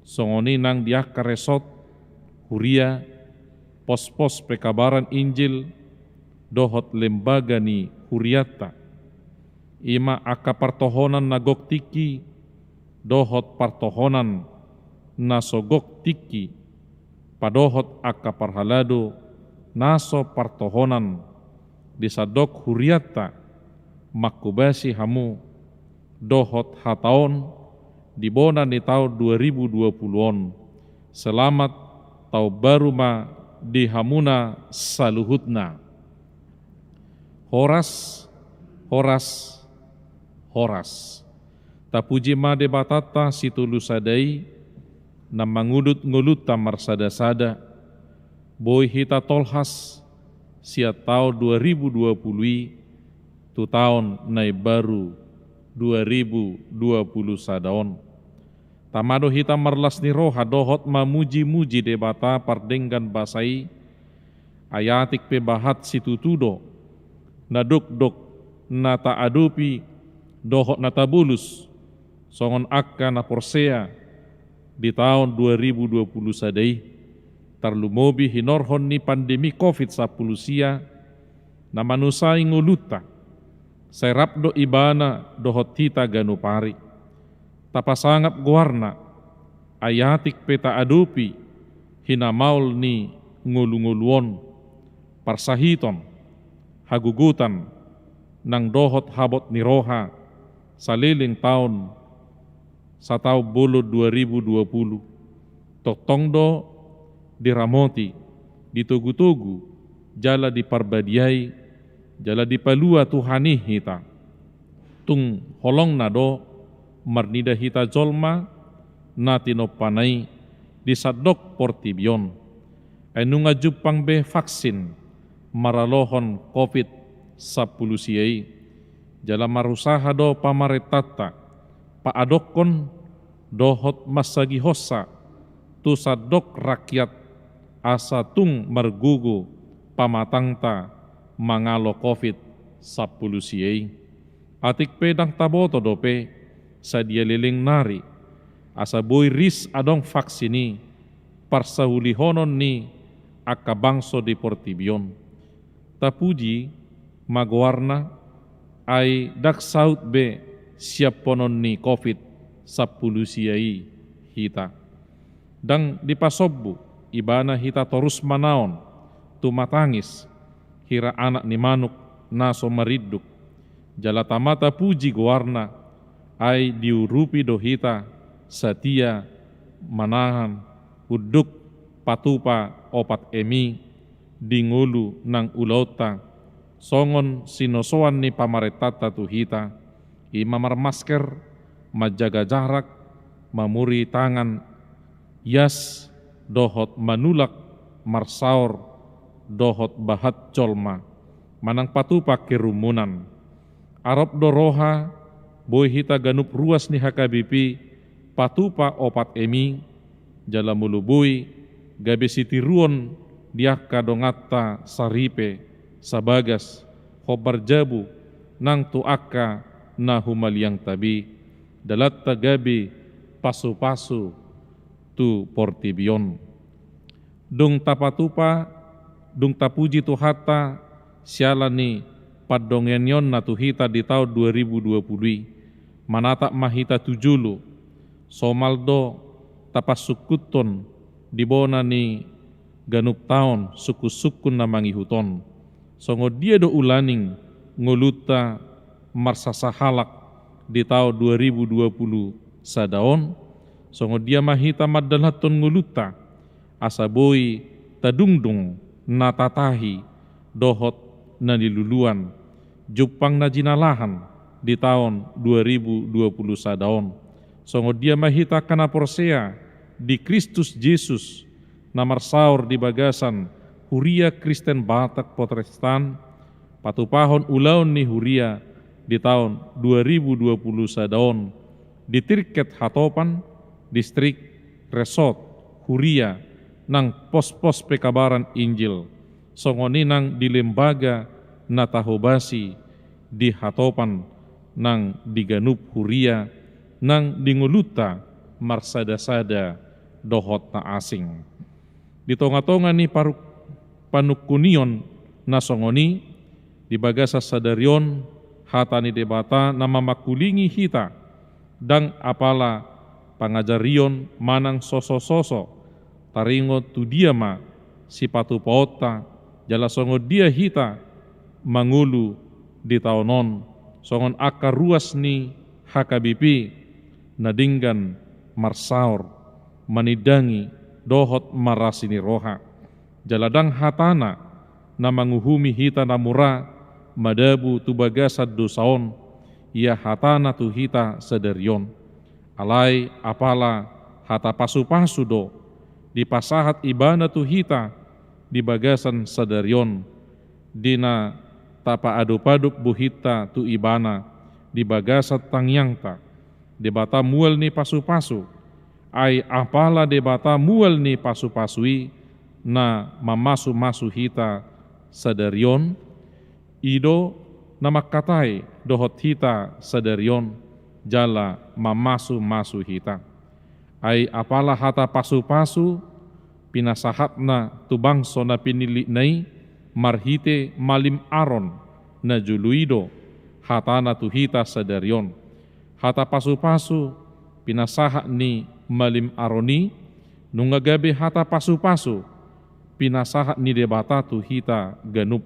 songon i nang di angka resort, huria, pos-pos pekabaran Injil, dohot lembaga ni hurianta. I ma angka partohonan na gok tingki, dohot partohonan na so gok tingki, padohot angka parhalado na so partohonan di sandok hurianta, manghobasi hamu dohot hata on di bona ni taon dua ribu dua pulu on. Selamat taon baru ma di hamuna saluhutna. Horas, horas, horas. Tapuji ma Debatanta Sitolu Sada i, na mangudut ngolunta marsada-sada, boi hita tolhas sian taon dua ribu dua pulu i tu taon na imbaru dua ribu dua pulu sada on. Tama do hita marlas ni roha dohot mamuji-muji Debata pardenggan basa i, ai atik pe bahat situtu do na dokdok na taadopi dohot na tabolus, songon angka na porsea di taon dua ribu dua pulu sada i, tarlumobi hinorhon ni pandemi covid sampulu sia na manusai ngolunta. Sai rap do Ibana dohot hita ganup ari. Tapasangap goarna, ai atik pe taadopi hinamaol ni ngolu-ngolu on, parsahiton, hagogotan, nang dohot habot ni roha saleleng taon, sataon bolon dua ribu dua pulu. Tongtong do diramoti, ditogu-togu, jala diparbadiai, jala dipalua Tuhan i hita. Tung holongna do marnida hita jolma na tinompana i di sandok portibi on. Ai nunga jumpang be vaksin maralohon covid sampulu sia i, jala marusaha do pamarentanta paadophon dohot mansagihonsa tu sandok rakyat, asa tung margogo pamatangta mangalo covid sampulu sia i. Atik pe ndang taboto dope sadia leleng nari, asa boi ris adong vaksin i parsahulihonon ni angka bangso di portibi on. Tapuji ma goarna, ai ndang saut be siaphonon ni covid sampulu sia i hita. Ndang dipasombu ibana hita torus manaon tumatangis hira anak ni manuk na so marinduk. Jala tama tapuji goarna, ai diurupi do hita satia manahan unduk patupa opat M I di ngolu nang ulaonta, songon sinosoan ni pamarentanta tu hita, i ma marmasker, manjaga jarak, mamuri tangan ias, dohot manulak, marsaor, dohot bahat jolma, manang patupa kerumunan. Arop do roha, boi hita ganup ruas ni H K B P patupa opat M I, jala molo boi gabe sitiruon di angka donganta saripe, sabagas, hombar jabu, nang tu angka na humaliangta be, dalanta gabe pasupasu tu portibi on. Dung tapatupa, dung tapuji Tuhanta siala ni pandonganionna tu hita di taon dua ribu dua pulu i, manatap ma hita tu jolo, somal do tapansungkunhon di bona ni ganup taon sungkunsungkun na mangihut on. Songon dia do ulaning ngolunta marsasahalak di taon dua ribu dua pulu sada on, songon dia ma hita mandalanhon ngolunta, asa boi tadungdung na tatahi dohot na niluluan, jumpang na jinalahan di taon dua ribu dua pulu sada on. Songon dia ma hita angka na porsea di Kristus Jesus, na marsaor di bagasan Huria Kristen Batak Protestan, patupahon ulaon ni huria di taon dua ribu dua pulu sada on, di tingkat hatopan, distrik, resort, huria, nang pospos pekabaran Injil, songon i nang di lembaga na tahobasi di hatopan, nang di ganup huria, nang di ngolunta marsadasada dohot na asing. Di tongatonga ni paru-, panungkunion na songon i, di bagasan sadari on, hata ni Debata na mamangkulingi hita, ndang apala pangajarion manang sosososo, taringot tu dia ma sipatupaonta, jala songon dia hita mangolu di taon on, songon angka ruas ni H K B P na denggan marsaor, manindangi dohot marasi ni roha. Jala ndang hatana na manguhumi hita na mura madabu tu bagasan dosa on, ia hatana tu hita sadari on. Alai apala hata pasupasu do dipasahat ibana tu hita di bagasan sadari on, di na tapaadopadop bohinta tu ibana di bagasan tangiangta. Debata mual ni pasupasu, ai apala Debata mual ni pasupasu i na mamasumasu hita sadari on, i do na mangkatai dohot hita sadari on, jala mamasumasu hita. Ai apala hata pasupasu pinasahatna tu bangso na pinillitna i marhite malim Aron na jolo i do hatana tu hita sadari on. Hata pasupasu pinasahat ni malim Aron i, nunga gabe hata pasupasu pinasahat ni Debata tu hita ganup,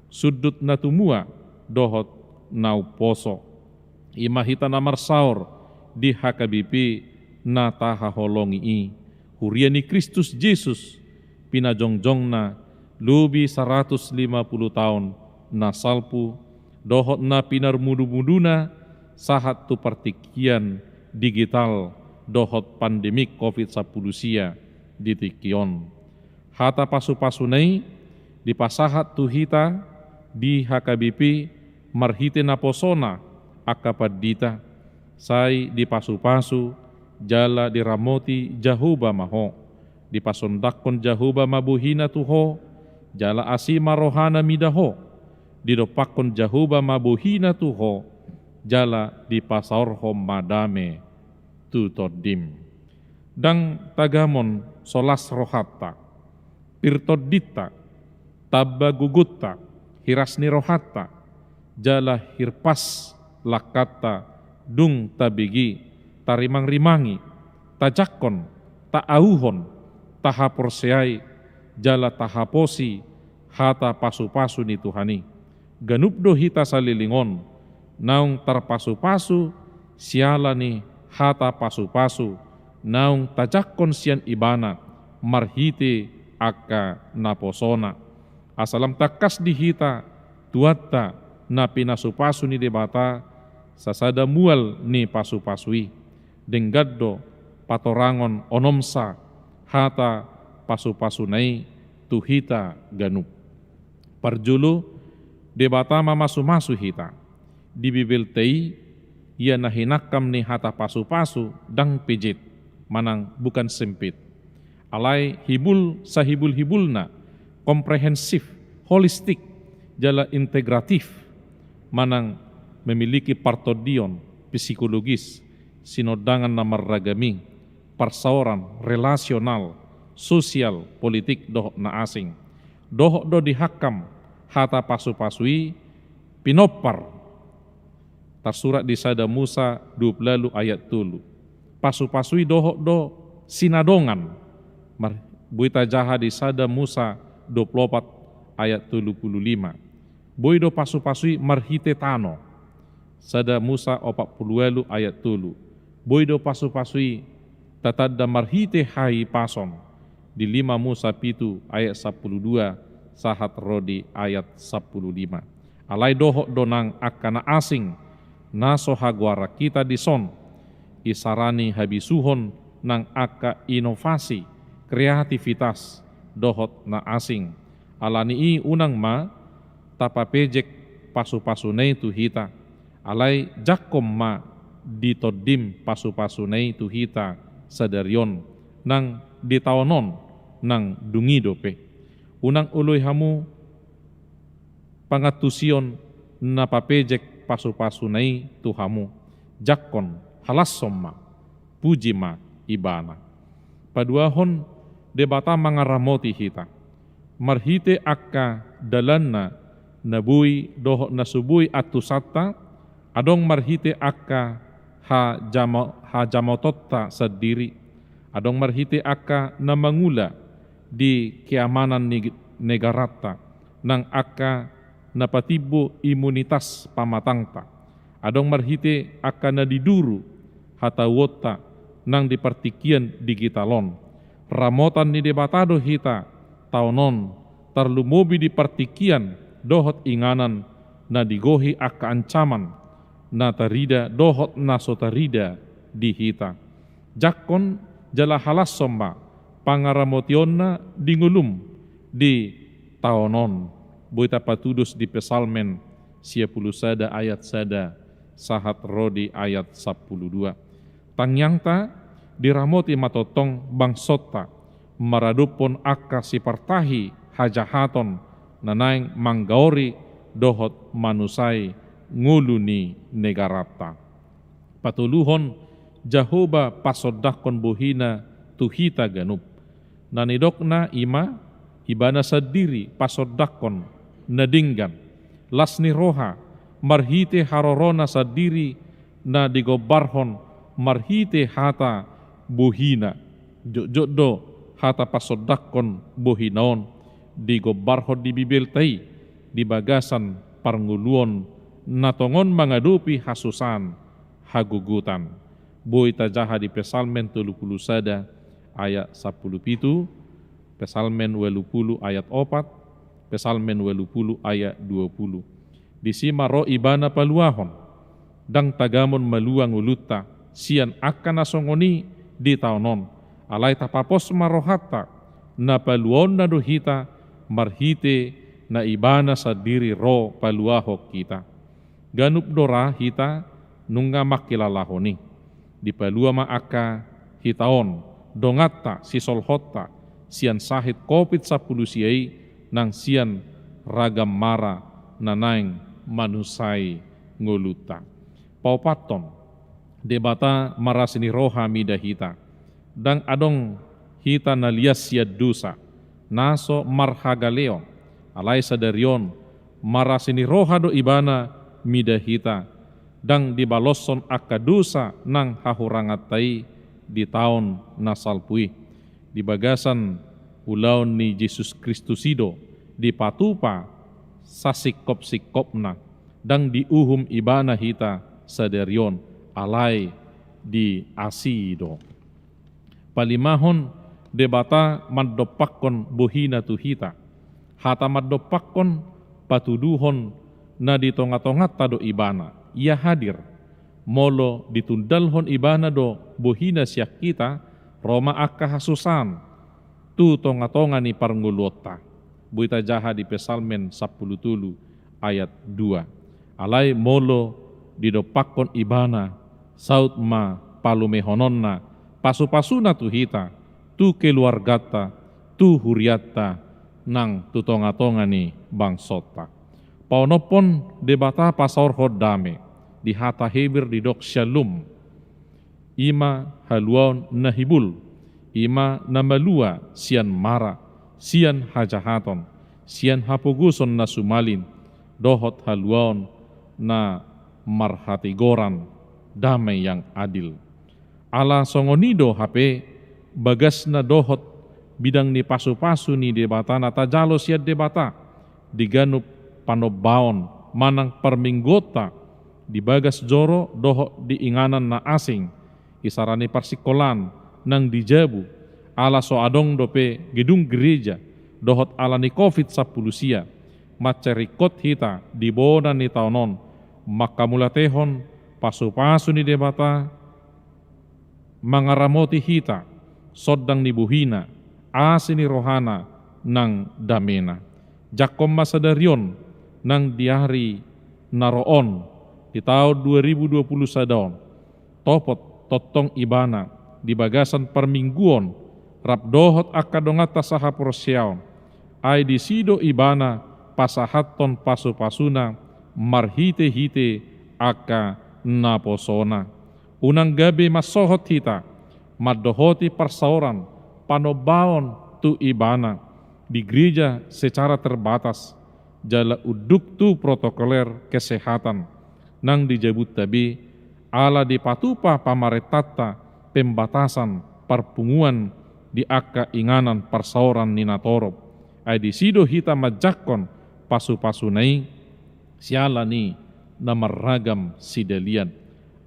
sundut na tumua dohot na umposo. I ma hita na marsaor di H K B P na tahaholongi i, Huria ni Kristus Jesus, pinajongjongna lobi saratus lima pulu taon na salpu, dohot na pinarmudumuduna sahat tu partingkian digital dohot pandemik covid sampulu sia di tingki on. Hata pasupasuna i dipasahat tu hita di H K B P marhite naposona angka pandita, sai dipasupasu jala diramoti Jahowa ma ho. Dipasondanghon Jahowa ma bohina tu ho, jala asi ma rohana mida ho. Didompakhon Jahowa ma bohina tu ho, jala dipasaorhon ma dame tu tondim. Ndang tagamon so las rohanta, pir tondinta, tamba gogonta, hiras ni rohanta, jala hirpas langkanta, dung tabege, tarimangrimangi, tajangkon, taauhon, tahaporseai, jala tahaposi hata pasupasu ni Tuhan i. Ganup do hita saleleng on naung tarpasupasu siala ni hata pasupasu naung tajangkon sian Ibana marhite angka naposona. Asa lam tangkas di hita tuanta na pinasupasu ni Debata, sasada mual ni pasupasu i. Denggan do patorangon onomsa hata pasupasuna i tu hita ganup. Parjolo, Debata mamasumasu hita. Di Bibelta i, ia na hinangkam ni hata pasupasu ndang pejet, manang bukan sempit. Alai hibul sahibulhibulna, komprehensif, holistik, jala integratif, manang memiliki partondion psikologis, sinondangan na marragam i, parsaoran, relasional, sosial, politik, dohot na asing. Dohot do dihangkam hata pasupasu i pinompar. Tarsurat di Sada Musa dua pulu ualu ayat tolu. Pasupasu i dohot do sinadongan. Mar-, boi tajaha di Sada Musa dua pulu opat ayat tolu pulu lima. Boi do pasupasu i marhite tano. Sada Musa opat pulu ualu ayat tolu. Boi do pasupasu i tatanda marhite hahipason. Di lima Musa pitu ayat sampulu dua sahat ro di ayat sampulu lima. Alai dohot do nang angka na asing, na so hagoaran hita dison, isarani habisuhon nang angka inovasi, kreativitas, dohot na asing. Alani i unang ma tapapejek pasupasuna i tu hita, alai jangkon ma di tondim pasupasuna i tu hita sadari on, nang di taon on, nang dung i dope. Unang oloi hamu pangantusion na papejek pasupasuna i tu hamu. Jangkon, halashon ma, puji ma Ibana. Paduahon, Debata mangaramoti hita. Marhite angka dalanna na boi dohot na so boi antusanta, adong marhite angka hajamo-, hajamotonta sandiri, adong marhite angka na mangula di keamanan ni negaranta, nang angka na patimbo imunitas pamatangta. Adong marhite angka na di duru hatauonta nang di partingkian digital on. Ramotan ni Debata do hita taon on, tarlumobi di partingkian dohot inganan na digohi angka ancaman na tarida dohot na so tarida di hita. Jangkon jala halashon ma pangaramotionna di ngolum di taon on. Boi tapatudos di Psalmen sia pulu sada ayat sada sahat ro di ayat sampulu dua. Tangiangta, diramoti ma tongtong bangsonta maradophon angka sipartahi hajahaton na naeng manggaori dohot manusai ngolu ni negaranta. Patoluhon, Jahowa pasondangkon bohina tu hita ganup. Na nidokna i ma, Ibana sandiri pasondangkon na denggan, las ni roha, marhite harorona sandiri na digombarhon marhite hata bohina. Jotjot do hata pasondangkon bohina on digombarhon di Bibelta i di bagasan parngoluon na tongon mangadopi hasusaan, hagogotan. Boi tajaha di Psalmen tolu pulu sada ayat sampulu pitu, Psalmen ualu pulu ayat opat, Psalmen ualu pulu ayat dua pulu. Disi ma ro Ibana paluahon. Ndang tagamon malua ngolunta sian angka na songon i di taon on. Alai tapapos ma rohanta, na paluaonna do hita marhite na Ibana sandiri ro paluahon hita. Ganup do ra hita nunga mangkilalahon i. Dipalua ma angka hita on, donganta, sisolhotta, sian sahit Covid sampulu sia i, nang sian ragam mara na naeng manusai ngolunta. Paopathon, Debata marasi ni roha mida hita. Ndang adong hita na lias sian dosa, na so marhagaleon. Alai sadari on, marasi ni roha do Ibana mida hita, ndang dibaloshon angka dosa nang hahuranganta i di taon na salpu i. Di bagasan ulaon ni Jesus Kristus i do dipatupa sasingkop-singkopna, ndang diuhum Ibana hita sadari on, alai diasi do. Palimahon, Debata mandompakkon bohina tu hita. Hata mandompakkon patuduhon na di tonga-tonganta do Ibana, Ia hadir. Molo ditundalhon Ibana do bohina sian hita, ro ma angka hasusaan tu tonga-tonga ni parngoluonta. Boi tajaha di Psalmen sampulu tolu ayat dua. Alai molo didompakkon Ibana, saut ma palumehononna pasu-pasuNa tu hita, tu keluarganta, tu hurianta, nang tu tonga-tonga ni bangsonta. Paonomhon, Debata pasaorhon dame. Di hata Heber didok shalom. I ma haluaon na hibul, i ma na malua sian mara, sian hajahaton, sian hapogoson na sumalin, dohot haluaon na marhatigoran, damai yang adil. Ala songon i do hape bagasna dohot bidang ni pasu-pasu ni Debata na tajalo sian Debata di ganup panombaon manang parmingguonta, di bagas joro dohot di inganan na asing, isarana parsingkolaan nang di jabu, ala so adong dope gedung gereja, dohot ala ni covid sampulu sia, mansai ringkot hita di bona ni taon on manghamauliatehon pasu-pasu ni Debata, mangaramoti hita, sondang ni bohina, asi ni rohana, nang damena. Jangkon ma sadari on, nang di ari na ro on, di taon dua ribu dua puluh sada on, topot tongtong Ibana di bagasan parmingguon, rap dohot angka donganta sahaporseaon, ai disi do Ibana pasahathon pasu-pasuna marhite-hite angka naposona. Unang gabe mansohot hita mandohoti parsaoran panombaon tu Ibana di gereja secara terbatas, jala unduk tu protokoler kesehatan, nang di jabunta be, ala dipatupa pamarentanta pembatasan parpunguan di angka inganan parsaoran ni natorop. Ai disi do hita manjangkon pasu-pasuna i, siala ni na marragam sidalian.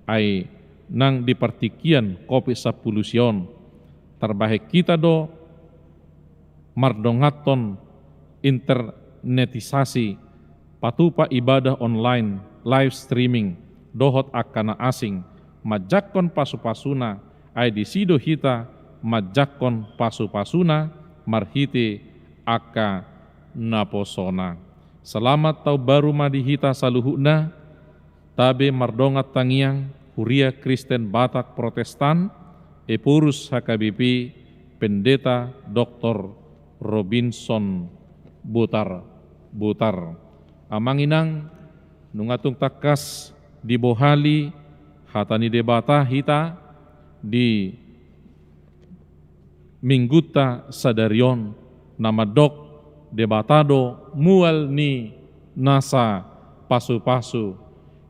Ai nang di partingkian covid sampulu sia on, tarbahen hita do mardonganhon internetisasi, patupa ibadah online, live streaming, dohot angka na asing, manjangkon pasu-pasuna, ai disi do hita manjangkon pasu-pasuna marhite angka naposona. Selamat Taon Baru ma di hita saluhutna. Tabe mardongan tangiang, Huria Kristen Batak Protestan, Ephorus H K B P, Pendeta Doktor Robinson Butar, Butar. Amang inang, nunga tung tangkas dibohali hata ni Debata hita di minggunta sadari on, na mandok Debata do mual ni nasa pasu-pasu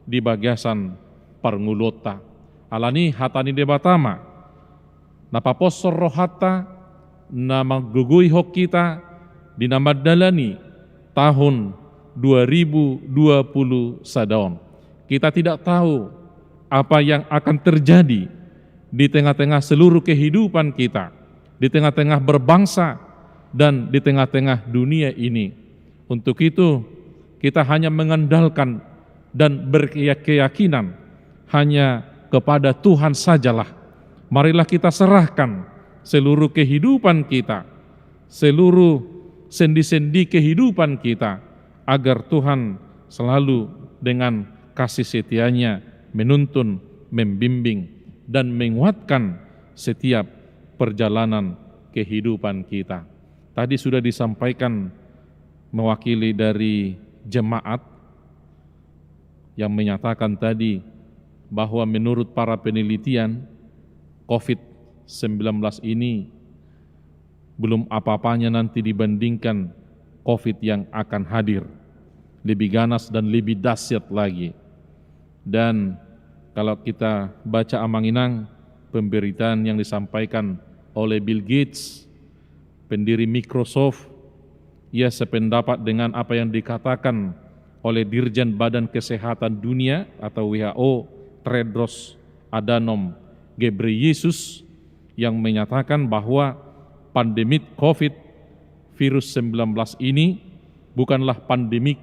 di bagasan parngoluonta. Alani hata ni Debata ma na paposhon rohanta, na manggogoihon hita di na mandalani tahun dua ribu dua puluh sada on. Kita tidak tahu apa yang akan terjadi di tengah-tengah seluruh kehidupan kita, di tengah-tengah berbangsa, dan di tengah-tengah dunia ini. Untuk itu, kita hanya mengandalkan dan berkeyakinan hanya kepada Tuhan sajalah. Marilah kita serahkan seluruh kehidupan kita, seluruh sendi-sendi kehidupan kita, agar Tuhan selalu dengan kasih setia-Nya menuntun, membimbing, dan menguatkan setiap perjalanan kehidupan kita. Tadi sudah disampaikan mewakili dari jemaat yang menyatakan tadi bahwa menurut para penelitian, covid sembilan belas ini belum apa-apanya nanti dibandingkan covid yang akan hadir. Lebih ganas dan lebih dahsyat lagi. Dan kalau kita baca, Amang Inang, pemberitaan yang disampaikan oleh Bill Gates, pendiri Microsoft, ia sependapat dengan apa yang dikatakan oleh Dirjen Badan Kesehatan Dunia atau W H O, Tedros Adhanom Ghebreyesus, yang menyatakan bahwa pandemik covid virus sembilan belas ini bukanlah pandemik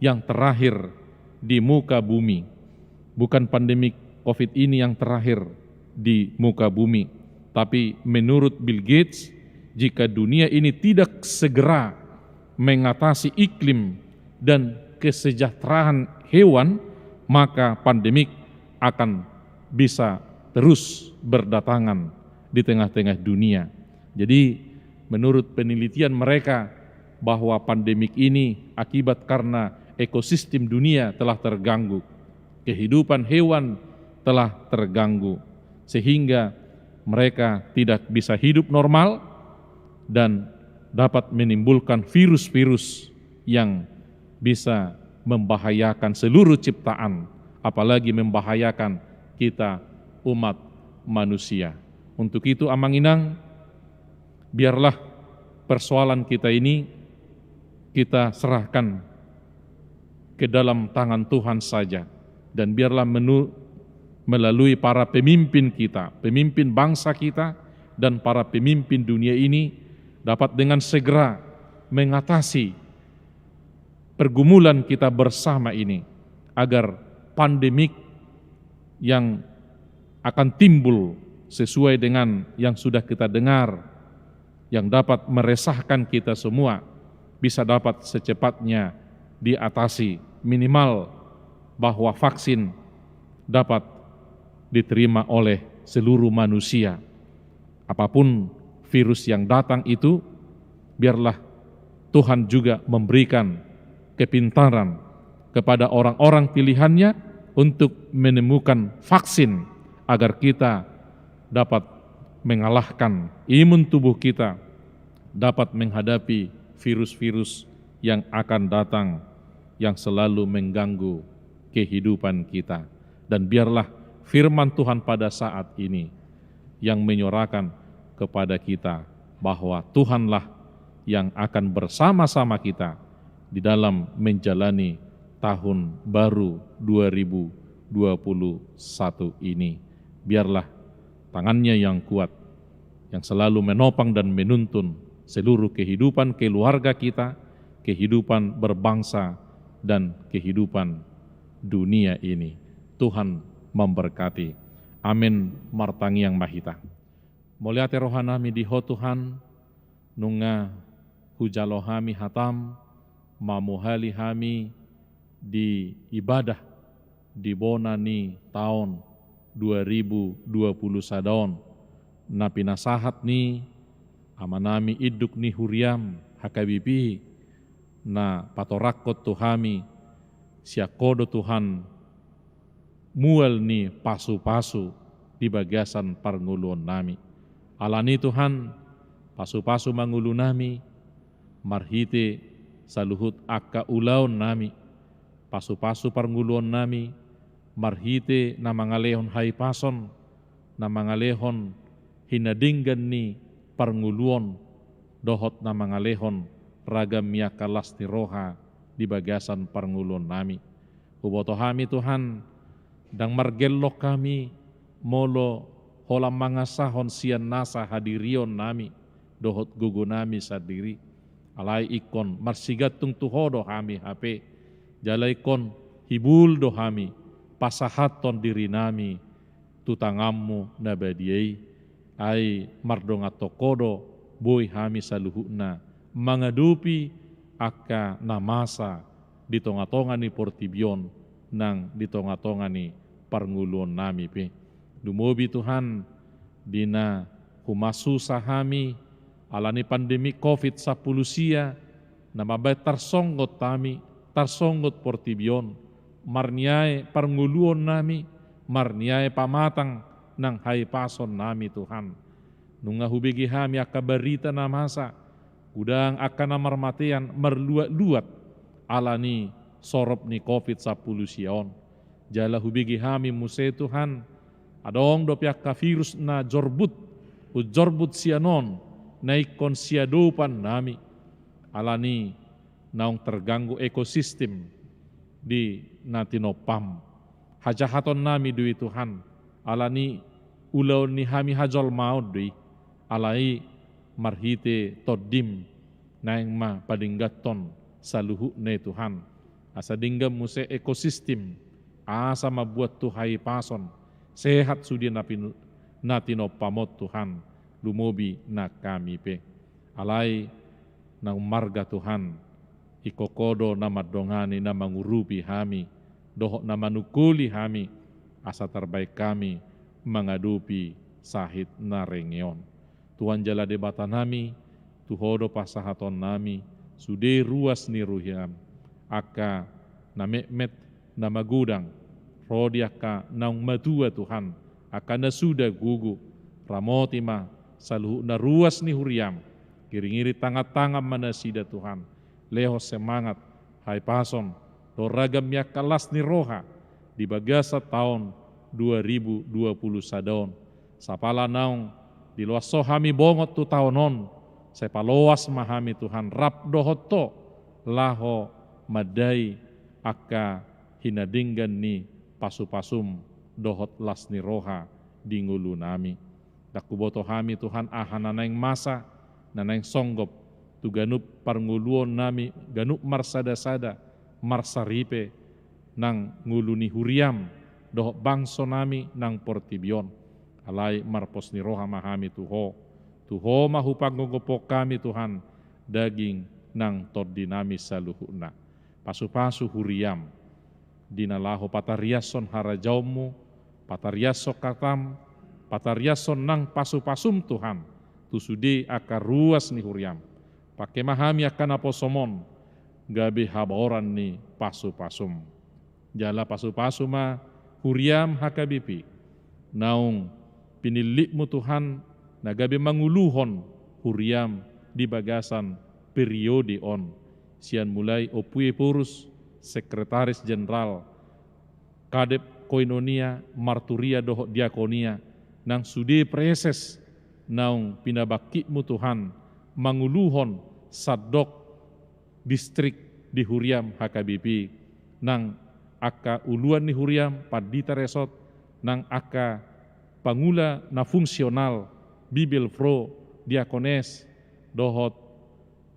yang terakhir di muka bumi. Bukan pandemik covid ini yang terakhir di muka bumi. Tapi menurut Bill Gates, jika dunia ini tidak segera mengatasi iklim dan kesejahteraan hewan, maka pandemik akan bisa terus berdatangan di tengah-tengah dunia. Jadi, menurut penelitian mereka, bahwa pandemik ini akibat karena ekosistem dunia telah terganggu, kehidupan hewan telah terganggu, sehingga mereka tidak bisa hidup normal dan dapat menimbulkan virus-virus yang bisa membahayakan seluruh ciptaan, apalagi membahayakan kita, umat manusia. Untuk itu, Amang Inang, biarlah persoalan kita ini kita serahkan ke dalam tangan Tuhan saja. Dan biarlah menu-, melalui para pemimpin kita, pemimpin bangsa kita, dan para pemimpin dunia ini dapat dengan segera mengatasi pergumulan kita bersama ini, agar pandemik yang akan timbul sesuai dengan yang sudah kita dengar, yang dapat meresahkan kita semua, bisa dapat secepatnya diatasi, minimal bahwa vaksin dapat diterima oleh seluruh manusia. Apapun virus yang datang itu, biarlah Tuhan juga memberikan kepintaran kepada orang-orang pilihan-Nya untuk menemukan vaksin, agar kita dapat mengalahkan, imun tubuh kita dapat menghadapi virus-virus yang akan datang, yang selalu mengganggu kehidupan kita. Dan biarlah firman Tuhan pada saat ini yang menyuarakan kepada kita bahwa Tuhanlah yang akan bersama-sama kita di dalam menjalani tahun baru dua ribu dua puluh satu ini. Biarlah tangan-Nya yang kuat yang selalu menopang dan menuntun seluruh kehidupan keluarga kita, kehidupan berbangsa, dan kehidupan dunia ini. Tuhan memberkati. Amin. Martangiang ma hita. Mauliate rohanami di Ho Tuhan, nunga hujalo hami hataM, mamuhali hami di ibadah di bona ni taon dua ribu dua puluh sada on, na pinasahat ni amanami induk ni huriaM, H K B P, na patorangkon tu hami, sian Ho do Tuhan, mual ni pasu-pasu di bagasan parngoluonnami. Alani Tuhan, pasu-pasu ma ngolunami, marhite saluhut angka ulaonnami, pasu-pasu parngoluonnami, marhite na mangalehon hahipason, na mangalehon hinadenggan ni parngoluon, dohot na mangalehon ragam ni angka las ni roha di bagasan parngoluonnami. Huboto hami Tuhan, ndang margellok hami molo holan mangasahon sian nasa hadirionnami dohot gogonami sandiri. Alai ingkon marsigantung tu Ho do hami hape, jala ingkon hibul do hami pasahathon dirinami tu tanganMu na badia i. Ai mardongan tu Ho do boi hami saluhutna mangadopi angka na masa di tonga-tonga ni portibi on nang di tonga-tonga ni parngoluonnami pe. Lumobi Tuhan, di na humasusa hami alani pandemi covid sampulu sia, na mambaen tarsonggot hami, tarsonggot portibi on, marniae parngoluonnami, marniae pamatang nang hahipasonnami Tuhan. Nunga hubege hami angka barita na masa, godang angka na marmatean marluat-luat ala ni sorop ni covid sampulu sia on. Jala hubege hami muse Tuhan, adong dope angka virus na jorbut, hujorbut sian on, na ingkon siadopan nami. Ala ni naung terganggu ekosistem di na tinompam. Hajahaton nami do i Tuhan, ala ni ulaon ni hami hajolmaon do i, alai marhite Tondim naeng ma padengganhon saluhutna i Tuhan. Asa denggan muse ekosistem, asa mambuat tu hahipason, sehat sude na pinu-, na tinompam on Tuhan, lumobi nang hami pe. Alai naung marga Tuhan, ingkon Ho do na mandongani, na mangurupi hami, dohot na manungkoli hami, asa tarbaen hami mangadopi sahit na renge on. Tuhan jala Debata nami, tu Ho do pasahaton nami sude ruas ni roham, angka na metmet, na magodang, ro di angka naung matua Tuhan, angka na suda gogo, ramoti ma saluhutna ruas ni huriam, iring-iring tangan-tangan ma nasida Tuhan, lehon semangat, hahipason, dohot ragam ni angka las ni roha di bagasan taon dua ribu dua puluh sada on. Sapala naung diloas Ho hami bongot tu taon on, sai paloas ma hami Tuhan rap dohot Ho, laho mandai angka hinadenggan ni pasu-pasum dohot las ni roha di ngolu nami. Ndang huboto hami Tuhan aha na naeng masa, na naeng songgop tu ganup parngoluon nami, ganup marsada-sada, marsaripe, nang ngolu ni huriam, dohot bangso nami nang portibi on. Alai marpos ni roha ma hami tu Ho. Tu Ho ma hupanggomgophon hami Tuhan, daging nang tondi nami saluhutna. Pasu-pasu huriam, di na laho patariashon harajaonmu, patariashon hatam, patariashon nang pasu-pasum Tuhan, tu sude angka ruas ni huriam. Pangke ma hami angka naposom on, gabe habaoran ni pasu-pasum. Jala pasu-pasu ma huriam H K B P, naung pinillitmu Tuhan, na gabe manguluhon huriam di bagasan periode on. Sian mulai Ompu Ephorus, Sekretaris Jenderal, Kadep Koinonia, Marturia dohot Diakonia, nang sude praeses naung pinabangkitmu Tuhan, manguluhon sandok distrik di huriam H K B P, nang angka uluan ni huriam, pandita resort, nang angka pangula na fungsional, bibelvrouw, diakones, dohot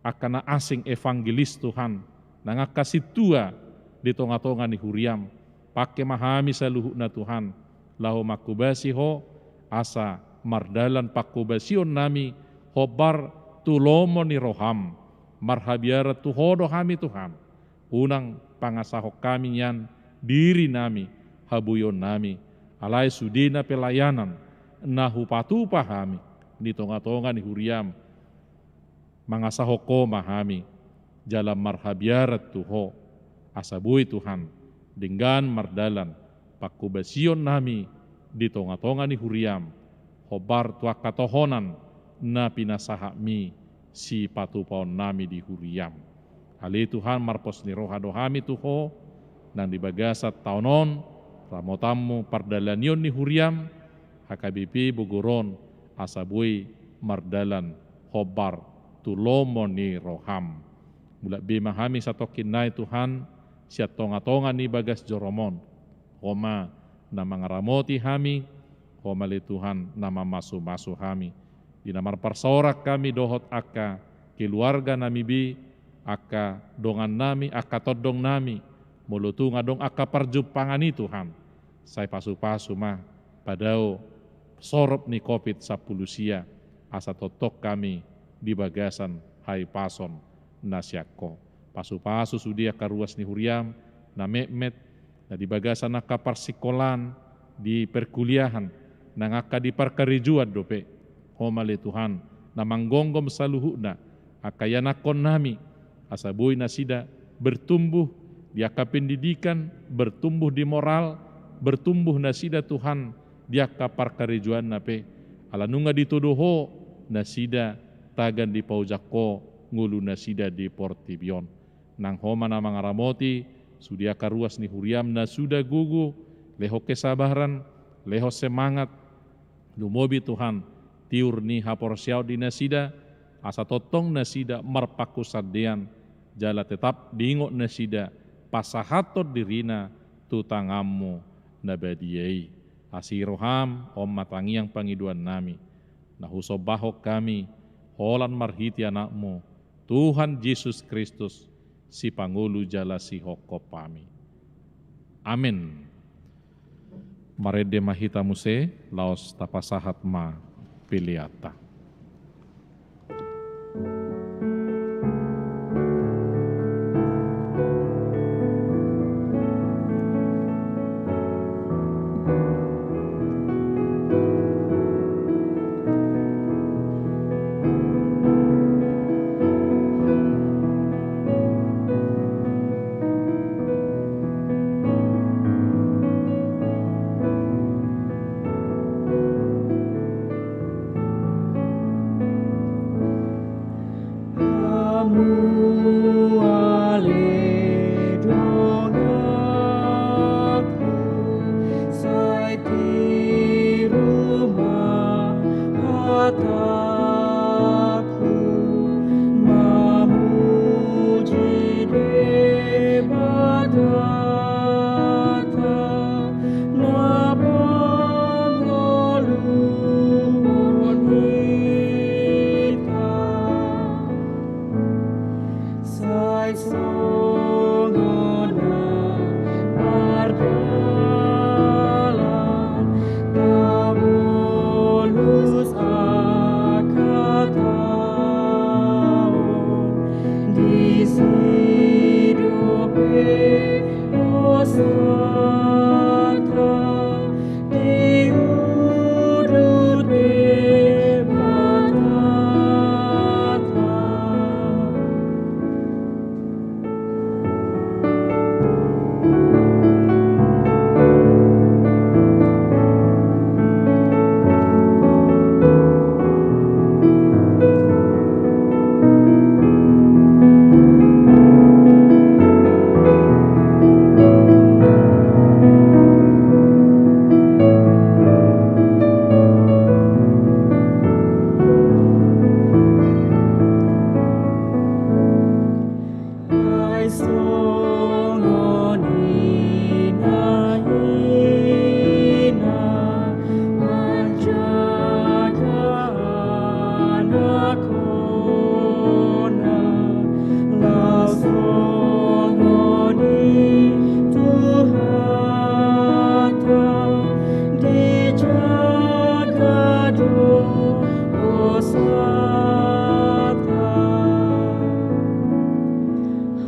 angka na asing evangelis Tuhan, nang angka sintua di tonga-tonga ni huriam, pangke ma hami saluhutna Tuhan, laho manghobasi Ho, asa mardalan panghobasion nami hombar tu lomo ni roham, marhabiaran tu Ho do hami Tuhan, unang pangasahon hami nian diri nami, habuion nami, alai sude na pelayanan, na hupatupa hami, di tonga-tonga ni huriam, mangasahon Ho ma hami, jala marhabiaran tu Ho, asa boi Tuhan, denggan mardalan, panghobasion nami, di tonga-tonga ni huriam, hombar tu angka tohonan, na pinasahatmi, sipatupaon nami di huriam. Ale Tuhan marpos ni roha do hami tu Ho, nang di bagasan taon on, ramotanmu pardalanion ni huriam, H K B P Bogor on, asa boi mardalan hombar tu lomo ni roham. Mulak be ma hami satongkin nai Tuhan, sian tonga-tonga ni bagas jorom on. Ho ma na mangaramoti hami, Ho ma ale Tuhan na mamasu-masu hami. Di na marparsaoran hami dohot angka keluarga nami be, angka dongan nami, angka tondong nami, molo tung adong angka parjumpangan i Tuhan. Sai pasu-pasu ma, padao sorop ni covid sampulu sia, asa tongtong hami di bagasan hahipason na sian Ho. Pasu-pasu sude angka ruas ni huriam, na metmet, na di bagasan angka parsikolaan, di perkuliahan, nang angka di parkarejoan dope. Ho ma ale Tuhan, na manggonggom saluhutna, angka ianakhon nami, asa boi nasida bertumbuh di angka pendidikan, bertumbuh di moral, bertumbuh nasida Tuhan di angka parkarejoanna pe, Ala nunga ditodo Ho nasida, tagan dipaojak Ho ngolu nasida di portibi on. Nang Ho ma na mangaramoti sude angka ruas ni huriaM na suda gogo, lehon kesabaran, lehon semangat, lumobi Tuhan, tiur ni haporseaon di nasida, asa tongtong nasida marpanghusandean, jala tetap diingot nasida pasahathon dirina tu tanganMu na badia i. Asi rohaM, on ma tangiang pangidoannami, na husombahon hami, holan marhite AnakMu, Tuhan Jesus Kristus, Sipangolu jala Sihophop hami. Amen. Marende ma hita muse, laos tapasahat ma peleanta. Hamu ale donganku, sai tiru ma hataku, mamuji Debata. Na pangoluhon hita, sai songon na mardalan, tabolus angka taon, disi dope hosanta di udut Debata. Ai songon i na hina manjaga anakna, laos songon i Tuhanta, dijaga do hosanta.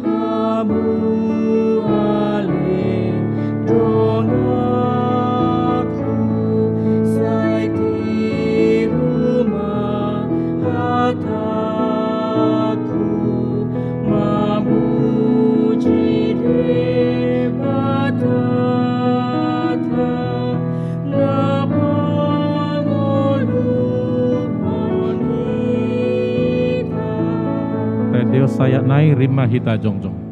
Hamu ale donganku, sai tiru ma hataku, mamuji Debata, na pangoluhon hita. Taendehon sayat nai, rap ma hita jongjong.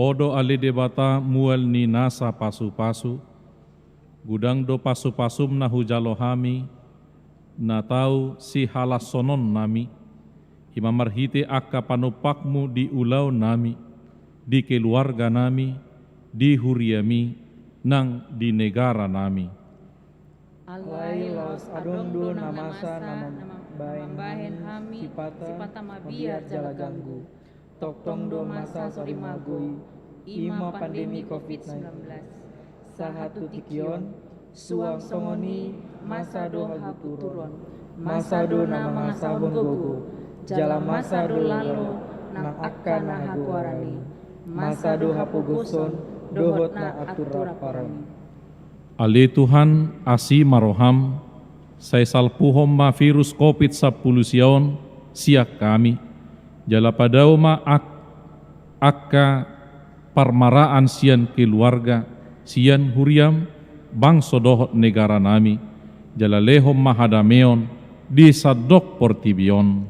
Ho do ale Debata mual ni nasa pasupasu, godang do pasupasum na hujalo hami, na tau sihalashononnami, i ma marhite angka panumpakmu di ulaonnami, di keluarganami, di huriami, nang di negaranami. Alai laos adong do na masa na mambahen hami sipata mabiar jala ganggu. Tongtong do masa sorimago i, i ma pandemi covid sembilan belas. Sahat tu tingki on, Suang songon i masa do haguturon, masa do na mangasahon gogo, jala masa do lalo nang angka na hagoaran i, masa do hapogoson dohot na atur ramparan i. Ale Tuhan, asi ma roham, sai salpuhon ma virus Covid sampulu sia on sian hami, jala padao ma ak-, angka parmaraan sian keluarga, sian huriam, bangso dohot negara nami, jala lehon ma hadameon di sandok portibi on.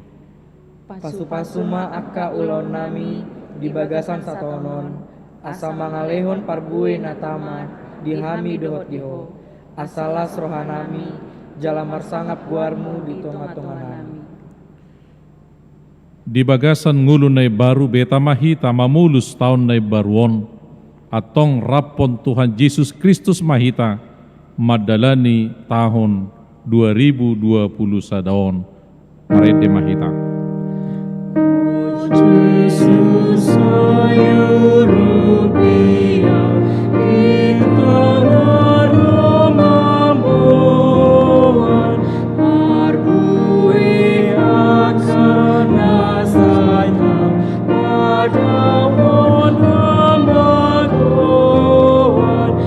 Pasupasu ma angka ulaonnami di bagasan sataon on, asa mangalehon parbue na tama di hami dohot di Ho, asa las rohanami jala marsangap goarmu di tongatonganami. Di bagasan ngolu na imbaru beta ma hita mamolus taon na imbaru on. Antong raphon Tuhan Jesus Kristus ma hita mandalani taon dua ribu dua puluh sada on. Marende ma hita. Jesus, sayur rupiah, di tengah rumah mamboan, parbue angka na sai tama, padaohon hamagoan,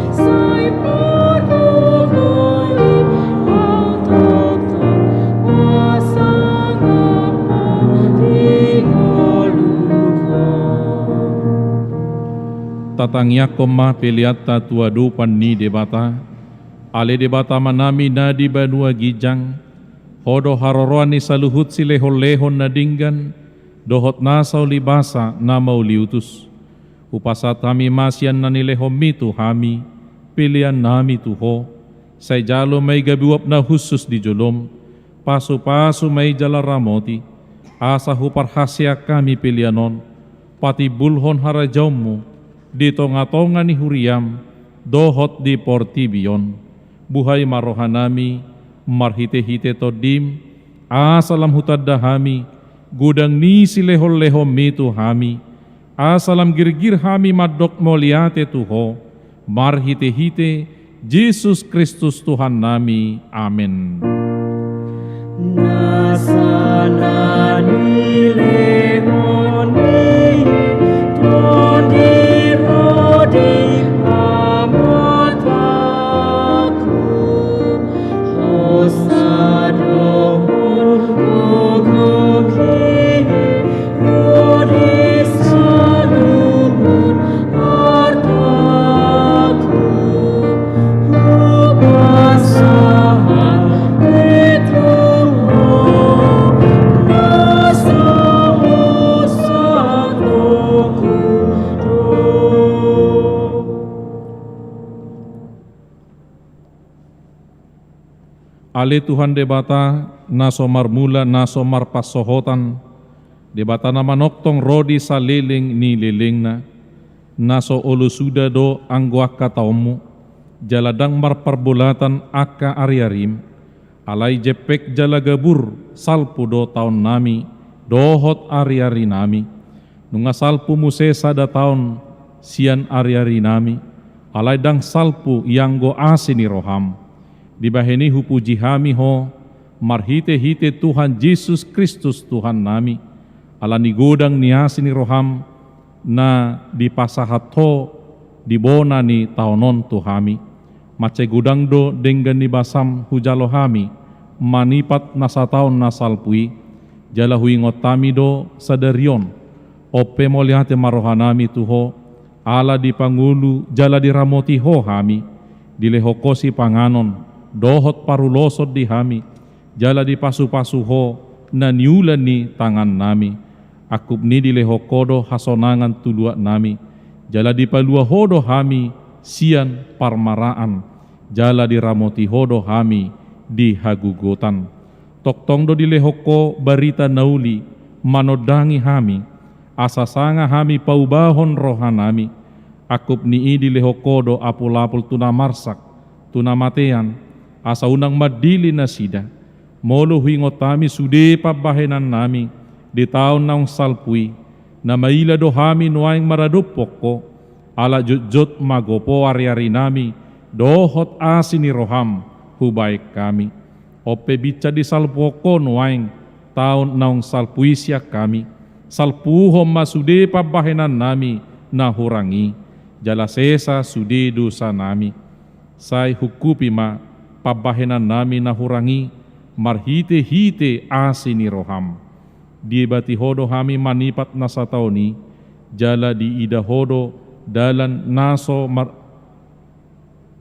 sai pargogoon, hatop tong pasangap di ngolungkon. Tatangiangkon ma peleanta tu adopan ni Debata. Ale Debata Amanami na di banua ginjang, Ho do haroroan ni saluhut silehonlehon na denggan, dohot nasa ulibasa na mauliutus. Hupasahat hami ma sian na nilehonmi tu hami, peleannami tu Ho, sai jalo ma i gabe uap na hushus di jolom, pasupasu ma i jala ramoti, asa huparhaseang hami pelean on, patimbulhon harajaonmu di tongatonga ni huriam, dohot di portibi on. Buhai ma rohanami, marhitehite Tondim, asa lam hutanda hami godang ni silehonlehonmi tu hami, asa lam girgir hami mandok mauliate tu Ho, marhitehite Jesus Kristus Tuhannami. Amen. Nasa na nilehon ni Tondi ro di pamatangku, hosa dohot gogo, ro di saluhut artaku, hupasahat be tu Ho, nasa hosa dohot gogo. Ale Tuhan Debata, na so marmula, na so marpansohotan, Debata na manongtong ro di saleleng ni lelengna, na so olo suda do anggo angka taonmu, jala ndang marparbolatan angka ariarim, alai jempek jala gabur salpu do taonnami dohot ariarinami. Nunga salpu muse sada taon sian ariarinami, alai ndang salpu ianggo asi ni roham. Dibahen i hupuji hami Ho, marhitehite Tuhan Jesus Kristus Tuhannami, ala ni godang ni asi ni roham na dipasahat Ho di bona ni taon on tu hami. Mansai godang do denggan ni basam hujalo hami manipat na sataon na salpu i, jala huingot hami do sadari on. On pe mauliate ma rohanami tu Ho, ala dipangolu jala diramoti Ho hami, dilehon Ho sipanganon dohot paruloson di hami, jala dipasupasu Ho na niula ni tangannami. Angkup ni i dilehon Ho do hasonangan tu luatnami, jala dipalua Ho do hami sian parmaraan, jala diramoti Ho do hami di hagogotan. Tongtong do dilehon Ho barita na uli manondangi hami, asa sanga hami paubahon rohanami. Angkup ni i dilehon Ho do apulapul tu na marsak, tu na matean, asa unang mandele nasida. Molo huingot hami sude pambahenannami di taon naung salpu i, na maila do hami nuaeng maradophon Ho, ala jotjot ma gopo ariarinami dohot asi ni roham hubaen hami. On pe binsan disalpuhon Ho nuaeng taon naung salpu i sian hami. Salpuhon ma sude pambahenannami na hurang i, jala sesa sude dosanami. Sai ungkupi ma pambahenannami na hurang i marhitehite asi ni roham. Diebati Ho do hami manipat na sataon i, jala diida Ho do dalan na so mar-,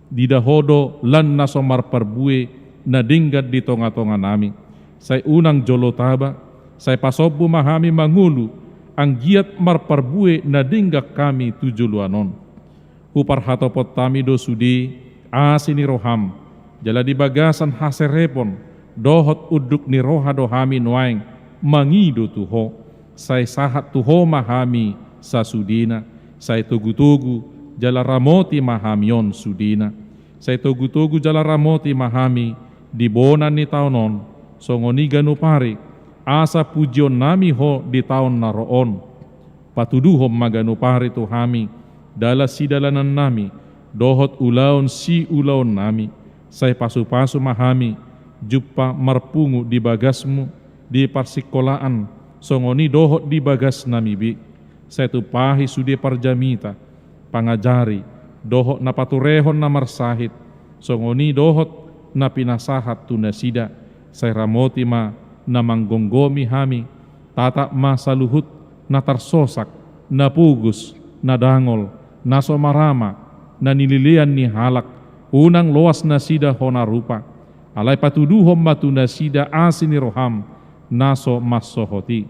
diida Ho do lan na so marparbue na denggan di tongatonganami. Sai unang jolo taba, sai pasombu ma hami mangolu anggiat marparbue na denggan hami tu joloan on. Huparhatopot hami do sude asi ni roham, jala di bagasan haserepon dohot unduk ni roha do hami nuaeng mangido tu Ho. Sai sahat tu Ho ma hami sasudena, sai togutogu jala ramoti ma hami on sudena. Sai togutogu jala ramoti ma hami di bona ni taon on, songon i ganup ari, asa pujionnami Ho di taon na ro on. Patuduhon ma ganup ari tu hami dalan sidalanannami dohot ulaon siulaonnami. Sai pasupasu ma hami jumpa marpungu di bagasmu, di parsingkolaan, songon i dohot di bagasnami be. Sai tumpahi sude parjamita, pangajari, dohot na paturehon na marsahit, songon i dohot na pinasahat tu nasida. Sai ramoti ma na manggomgomi hami, tatap ma saluhut na tarsosak, na pogos, na dangol, na so marama, na nilelean ni halak, unang loas nasida hona rupa. Alai patuduhon ma tu nasida asi ni roham na so mansohot i.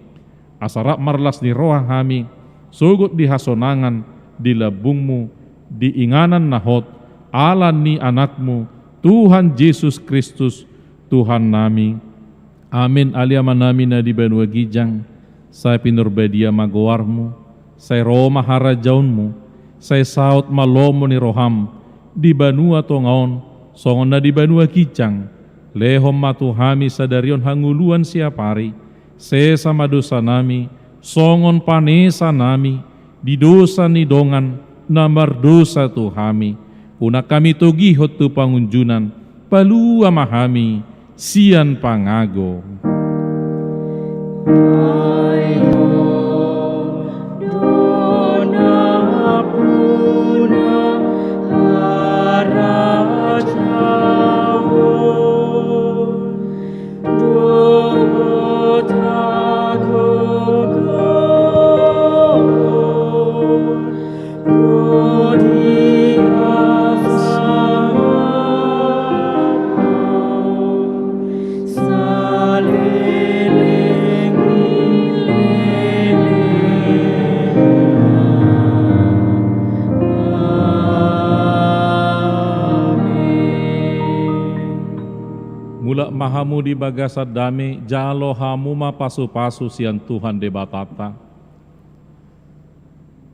Asa rap marlas ni roha hami, sogot di hasonangan di lambungmu, di inganan na hot, ala ni Anakmu, Tuhan Jesus Kristus, Tuhannami. Amen. Ale Amanami na di banua ginjang, sai pinarbadia ma goarmu, sai ro ma harajaonmu, sai saut ma lomo ni roham, di banua tonga on, songon na di banua ginjang. Lehon ma tu hami sadari on hangoluan siapari, sesa ma dosanami, songon panesanami di dosa ni dongan na mardosa tu hami. Unang hami togihon tu pangunjunan, palua ma hami sian pangago. Mulak ma hamu di bagasan dame, jalo hamu ma pasupasu sian Tuhan Debatanta.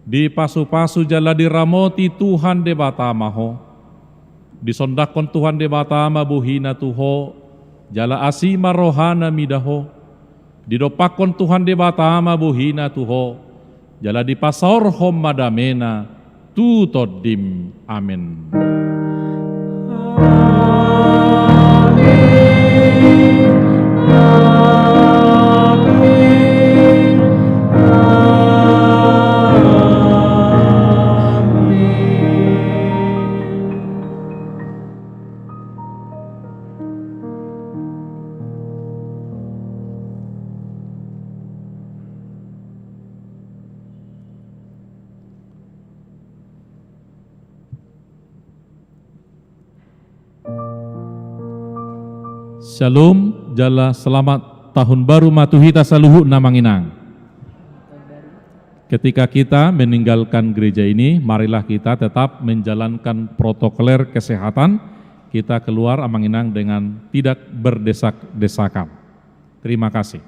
Dipasupasu jala diramoti Tuhan Debata ma ho. Disondangkon Tuhan Debata ma bohina tu ho, jala asi ma rohana mida ho. Didompakkon Tuhan Debata ma bohina tu ho, jala dipasaorhon ma damena tu tondim. Amen. Shalom, jala selamat tahun baru ma tu hita saluhutna, Amang Inang. Ketika kita meninggalkan gereja ini, marilah kita tetap menjalankan protokoler kesehatan. Kita keluar, Amang Inang, dengan tidak berdesak-desakan. Terima kasih.